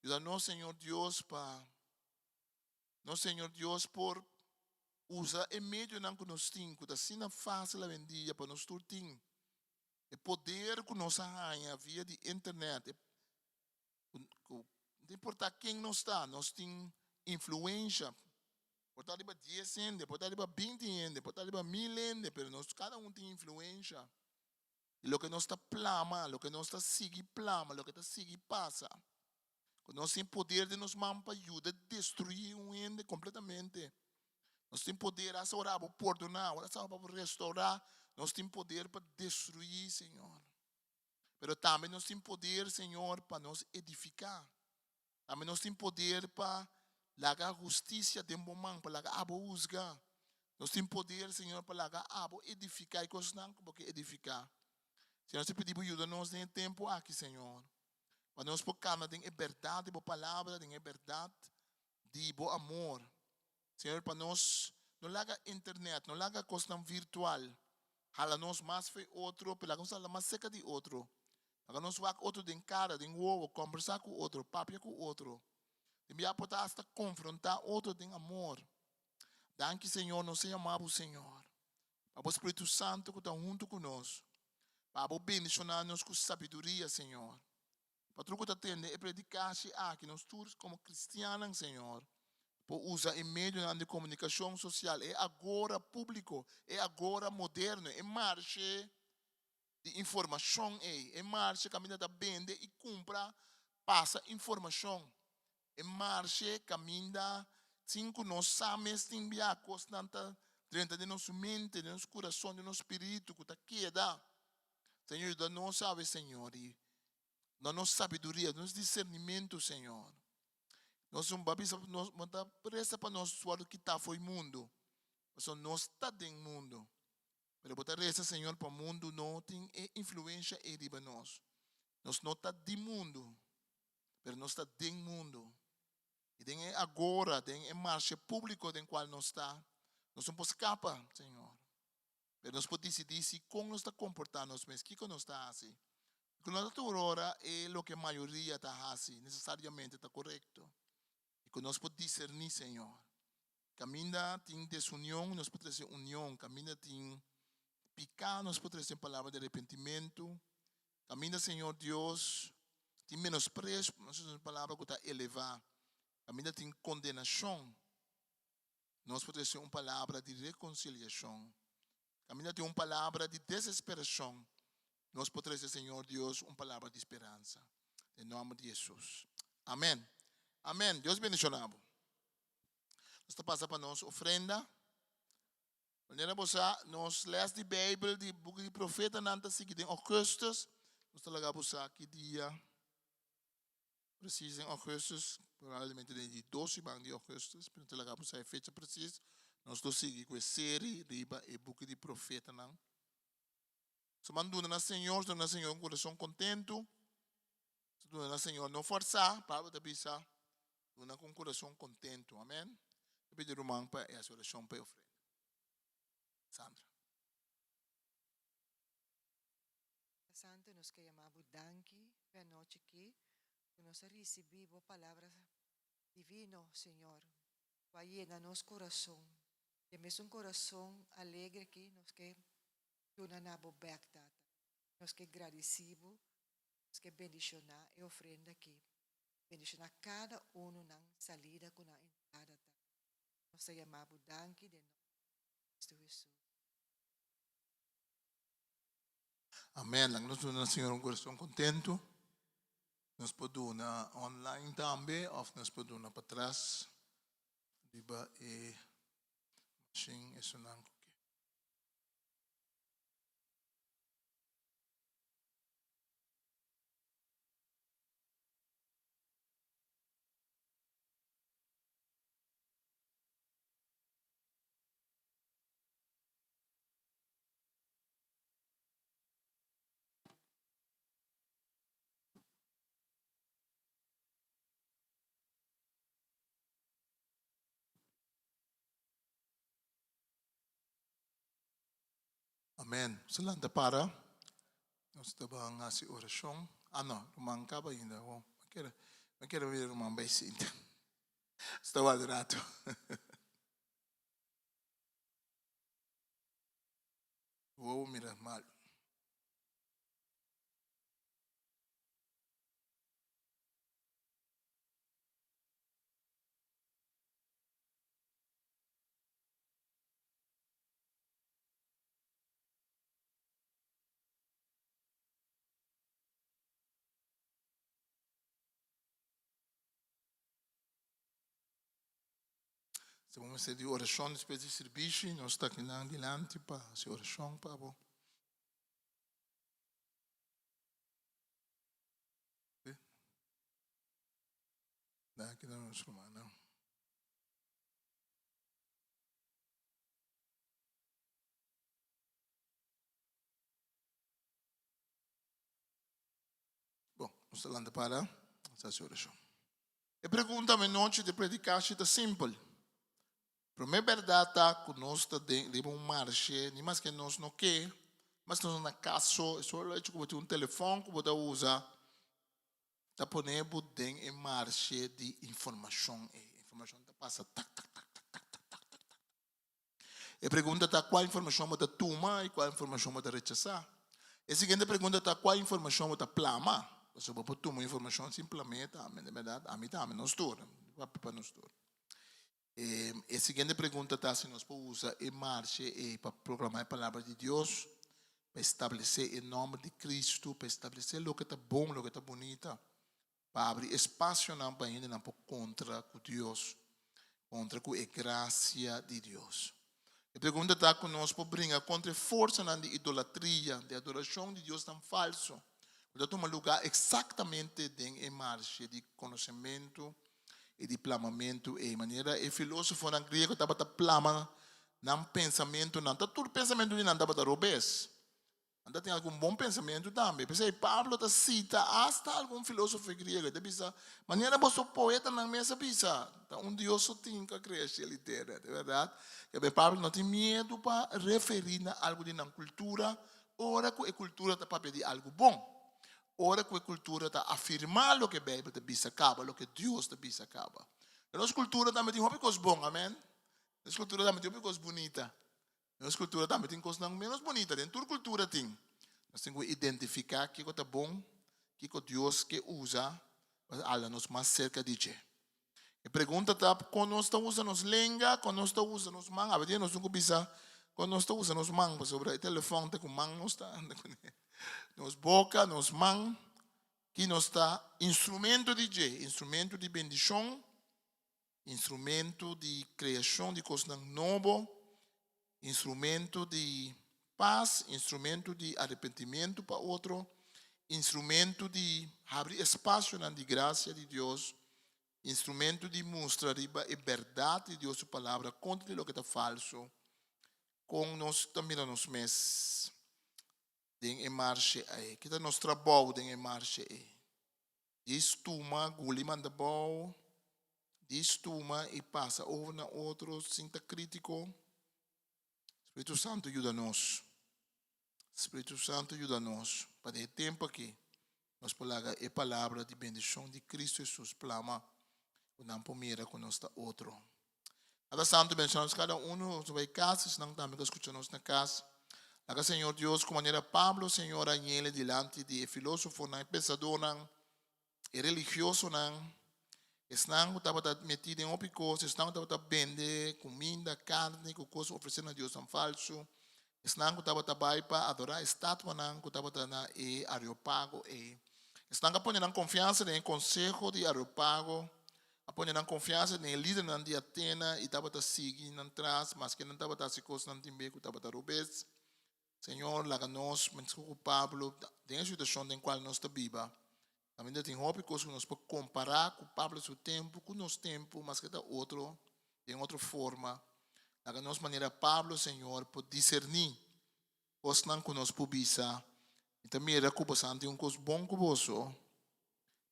Yuda nos, Señor Dios, pa nos, Señor Dios, por usa e medionan ku nos tin, ku ta asina fásil awendia pa nos tur tin. E poder ku nos a haña via di internet, e, ku, ku, no ta importá ken nos ta, nos tin influensha. Por ta riba dies hende, por ta riba binti hende, por ta riba mil hende, pero nos kada un tin influensha. I loke nos ta plama, loke nos ta sigui plama, loke ta sigui pasa, ku nos tin poder den nos man pa yuda destruí un hende kompletamente. Nos tin poder hasta ora abo pordoná, ora hasta ora bo restourá, nos tin poder pa destruí, Señor. Pero tambe nos tin poder, Señor, pa nos edifiká. Tambe nos tin poder pa laga hustisia den bo man, pa laga abo husga. Nos tin poder, Señor, pa laga abo edifiká e kosnan ku bo ke edifiká. Señor, nos ta pidi bo yuda nos den e tempu aki, Señor, pa nos por kana den e bèrdat di bo palabra, den e bèrdat di bo amor. Señor, pa nos no laga internet, no laga kosnan virtual hala nos mas fo'i otro, pero laga nos hala mas serka di otro. Laga nos wak otro den kara, den wowo, kòmbersá ku otro, papia ku otro. Tin bia por ta asta konfrontá otro den amor. Danki, Señor, nos ta yama bo, Señor, pa bo Spiritu Santu ku ta huntu ku nos, pa bo bendishoná nos ku sabiduria, Señor. Pa tur ku ta tende e predikashi aki, nos tur komo kristiannan, Señor, por usa e medionan di komunikashon sosial, e agora públiko, e agora moderno, e marshe di informashon ei, e marshe kaminda ta bende i kumpra, pasa informashon, e marshe kaminda sin ku nos sa mes tin bia kosnan ta drenta den nos mente, den nos kurason, den nos spiritu ku ta keda. Señor, yuda nos awe, Señor, i duna nos sabiduria, duna nos disernimentu, Señor. Nos no bisa, nos no ta resa pa nos wòrdu kitá for di mundu, pasobra nos ta den mundu. Pero bo ta resa, Señor, pa mundu no tin e influensha ei riba nos. Nos no ta di mundu, pero nos ta den mundu. I den e agora, den e marshe públiko den kual nos ta, nos no por skapa, Señor. Pero nos por disidí si kon nos ta komportá nos mes, kiko nos ta hasi. I ku no ta tur ora e loke mayoria ta hasi nesesariamente ta korekto. I ku nos por diserní, Señor. Kaminda tin desunion, nos por trese union. Kaminda tin piká, nos por trese palabra di arepentimentu. Kaminda, Señor Dios, tin menospresio, nos por trese un palabra ku ta elevá. Kaminda tin kondenashon, nos por trese un palabra di rekonsiliashon. Kaminda tin un palabra di desesperashon, nos por trese, Señor Dios, un palabra di speransa. Den nòmber di Hesus. Amèn. Amèn. Dios bendishoná bo. Nos ta pasa pa nos ofrenda. Manera bo sa, nos les di Beibel di buki di profetanan ta sigui den ougùstùs. Nos ta laga bo sa ki dia presis den ougùstùs, probablemente den di dos siman di ougùstùs, pero nos ta laga bo sa e fecha presis. Nos lo sigui ku e seri riba e buki di profetanan. So man duna na Señor, duna na Señor un kurason kontentu. Duna na Señor, no forzá, Pablo ta bisa, duna ku un kurason kontentu. Amen. Ta pidi ruman pa e hasi orashon pa e ofrenda. Sandra. Santo, nos ke yama bo danki p'e anochi aki ku nos a risibí bo palabra divino, Señor. Ku a yena nos kurason. E mesun kurason alegre aki nos ke duna na bo bèk, Tata. Nos ke gradisí bo, nos ke bendishoná e ofrenda aki. Bendishoná kada unu nan salida ku nan entrada, Tata. Nos ta yama bo danki den nòmber di Kristu Hesus. Amén. Laga nos duna Señor un corazón contento. Nos por duna online tambe of nos por duna patras riba e machine esunnan ku ke. Amen. Nos a lanta para. Nos ta ban hasi orashon. Ah no, ruman kaba ainda. Bon, mi kere, mi kere mira ruman bai sinta. Nos ta wak rato. Wowo mira mal. Si bo mester di orashon despues di sirbishi, nos ta akinan dilanti pa hasi orashon pa bo. Danki na nos rumannan. Bon, nos ta lanta para, nos ta hasi orashon. E pregunta menochi di predikashi ta simpel. Promé bèrdat ta ku nos ta den riba un marshe, ni maske nos no ke, maske nos no na kaso, e solo hecho ku bo tin un telefòn ku bo ta usa ta pone bo den e marshe di informashon ei. Informashon ta pasa tak tak tak tak tak tak tak tak tak. E pregunta ta kua informashon bo ta tuma i kua informashon bo ta rechasá. E siguiente pregunta ta kua informashon bo ta plama. Pasobra bo por tuma informashon sin plam'é tambe, di bèrdat? Ami tambe, nos tur, papia pa nos tur. E e siguiente pregunta ta si nos por usa e marshe ei pa proklamá e palabra di Dios, pa establesé e nòmber di Kristu, pa establesé loke ta bon, loke ta bunita, pa abri espasionan pa hendenan por kontra ku Dios, kontra ku e grasia di Dios. E pregunta ta ku nos por bringa kontra e forsanan di idolatria, di adorashon di diosnan falso, ku ta tuma lugá eksaktamente den e marshe di konosementu i di plamamentu ei. Manera e filósofonan griego tabata plama nan pensamentunan, ta tur pensamentu di nan tabata robes. Nan ta tin algun bon pensamentu tambe. P'esei Pablo ta sita asta algun filósofo griego. E ta bisa, Manera boso poetanan mes a bisa, ta un Dios so tin ku a krea shel i tera. Di bèrdat, keb'e Pablo no tin miedu pa referí na algu di nan kultura ora ku e kultura ta papia di algu bon, ora ku e kultura ta afirmá loke Beibel ta bisa kaba, loke Dios ta bisa kaba. Den nos kultura tambe tin hopi kos bon, amen. Nos kultura tambe tin hopi kos bunita. Nos kultura tambe tin kosnan ménos bunita, den tur kultura tin. Nos tin ku identifiká kiko ta bon, kiko Dios ke usa pa hala nos mas serka di dje. E pregunta ta, kon nos ta usa nos lenga, kon nos ta usa nos man? Awe dia nos tin ku bisa kon nos ta usa nos man, pasobra e telefòn ta ku man nos ta anda kuné. Nos boka, nos man, ki nos ta instrumento di dje, instrumento di bendishon, Instrumento di kreashon di kosnan nobo, instrumento di pas, instrumento di arepentimiento pa otro, instrumento di habri espasionan di grasia di Dios, instrumento di mustra riba e bèrdat di Dios su palabra kontra di loke ta falso. Kon nos ta mira nos mes den e marshe ei? Ki ta nos trabou den e marshe ei? Djis tuma guli manda bou, djis tuma i pasa over na otro sin ta kritiko. Spiritu Santu yuda nos. Spiritu Santu yuda nos pa den e tempu aki nos por laga e palabra di bendishon di Kristu Hesus plama ku nan por mira ku nos ta otro. Tata Santu bendiciona nos cada uno, nos ta bay cas, esnan tambe cu a scucha nos na cas. Laga Señor Dios cu manera Pablo, Señor, a ñele dilanti di e filosofonan, e pensadornan, e religiosonan, esnan cu tabata meti den hopi cos, esnan cu tabata bende cuminda, carni cu cos ofrece na diosnan falso, esnan cu tabata bay pa adora e statuanan cu tabata na e Areopago ey. Esnan cu a pone nan confiansa den e conseho di Areopago, a pone nan confiansa den e lidernan di Atena y tabata sigui nan tras, maske nan tabata haci cosnan tin be cu tabata robes. Señor, laga nos, mensku ku Pablo, den e situashon den kual nos ta biba, kaminda tin hopi kos ku nos por kompará ku Pablo su tempu, ku nos tempu, maske ta otro, den otro forma. Laga nos manera Pablo, Señor, por diserní kosnan ku nos por bisa, Mi ta mira ku boso tin un kos bon ku boso,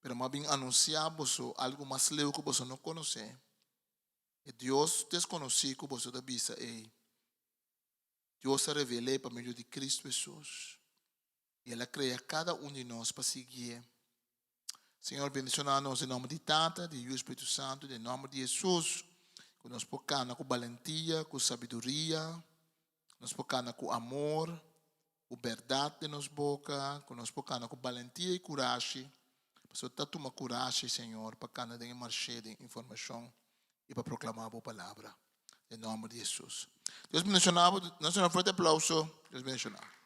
pero mi a bin anunsiá boso algu mas leu ku boso no konosé, e Dios deskonosí ku boso ta bisa ei. Dios a revel'é pa medio di Cristo Hesus, i El a krea kada un di nos pa siguié. Señor, bendiciona nos den nomber di Tata, di Yu i Spiritu Santu, den nomber di Hesus, ku nos por kana ku balentia, ku sabiduria, nos por kana ku amor, ku bèrdat den nos boka, ku nos por kana ku balentia i kurashi, pasobra ta tuma kurashi, Señor, pa kana den e marshe den informashon i pa proklamá Bo Palabra. Den nomber di Hesus. Dios bendiciona bo. Nos duna un fuerte aplauso. Dios bendiciona bo.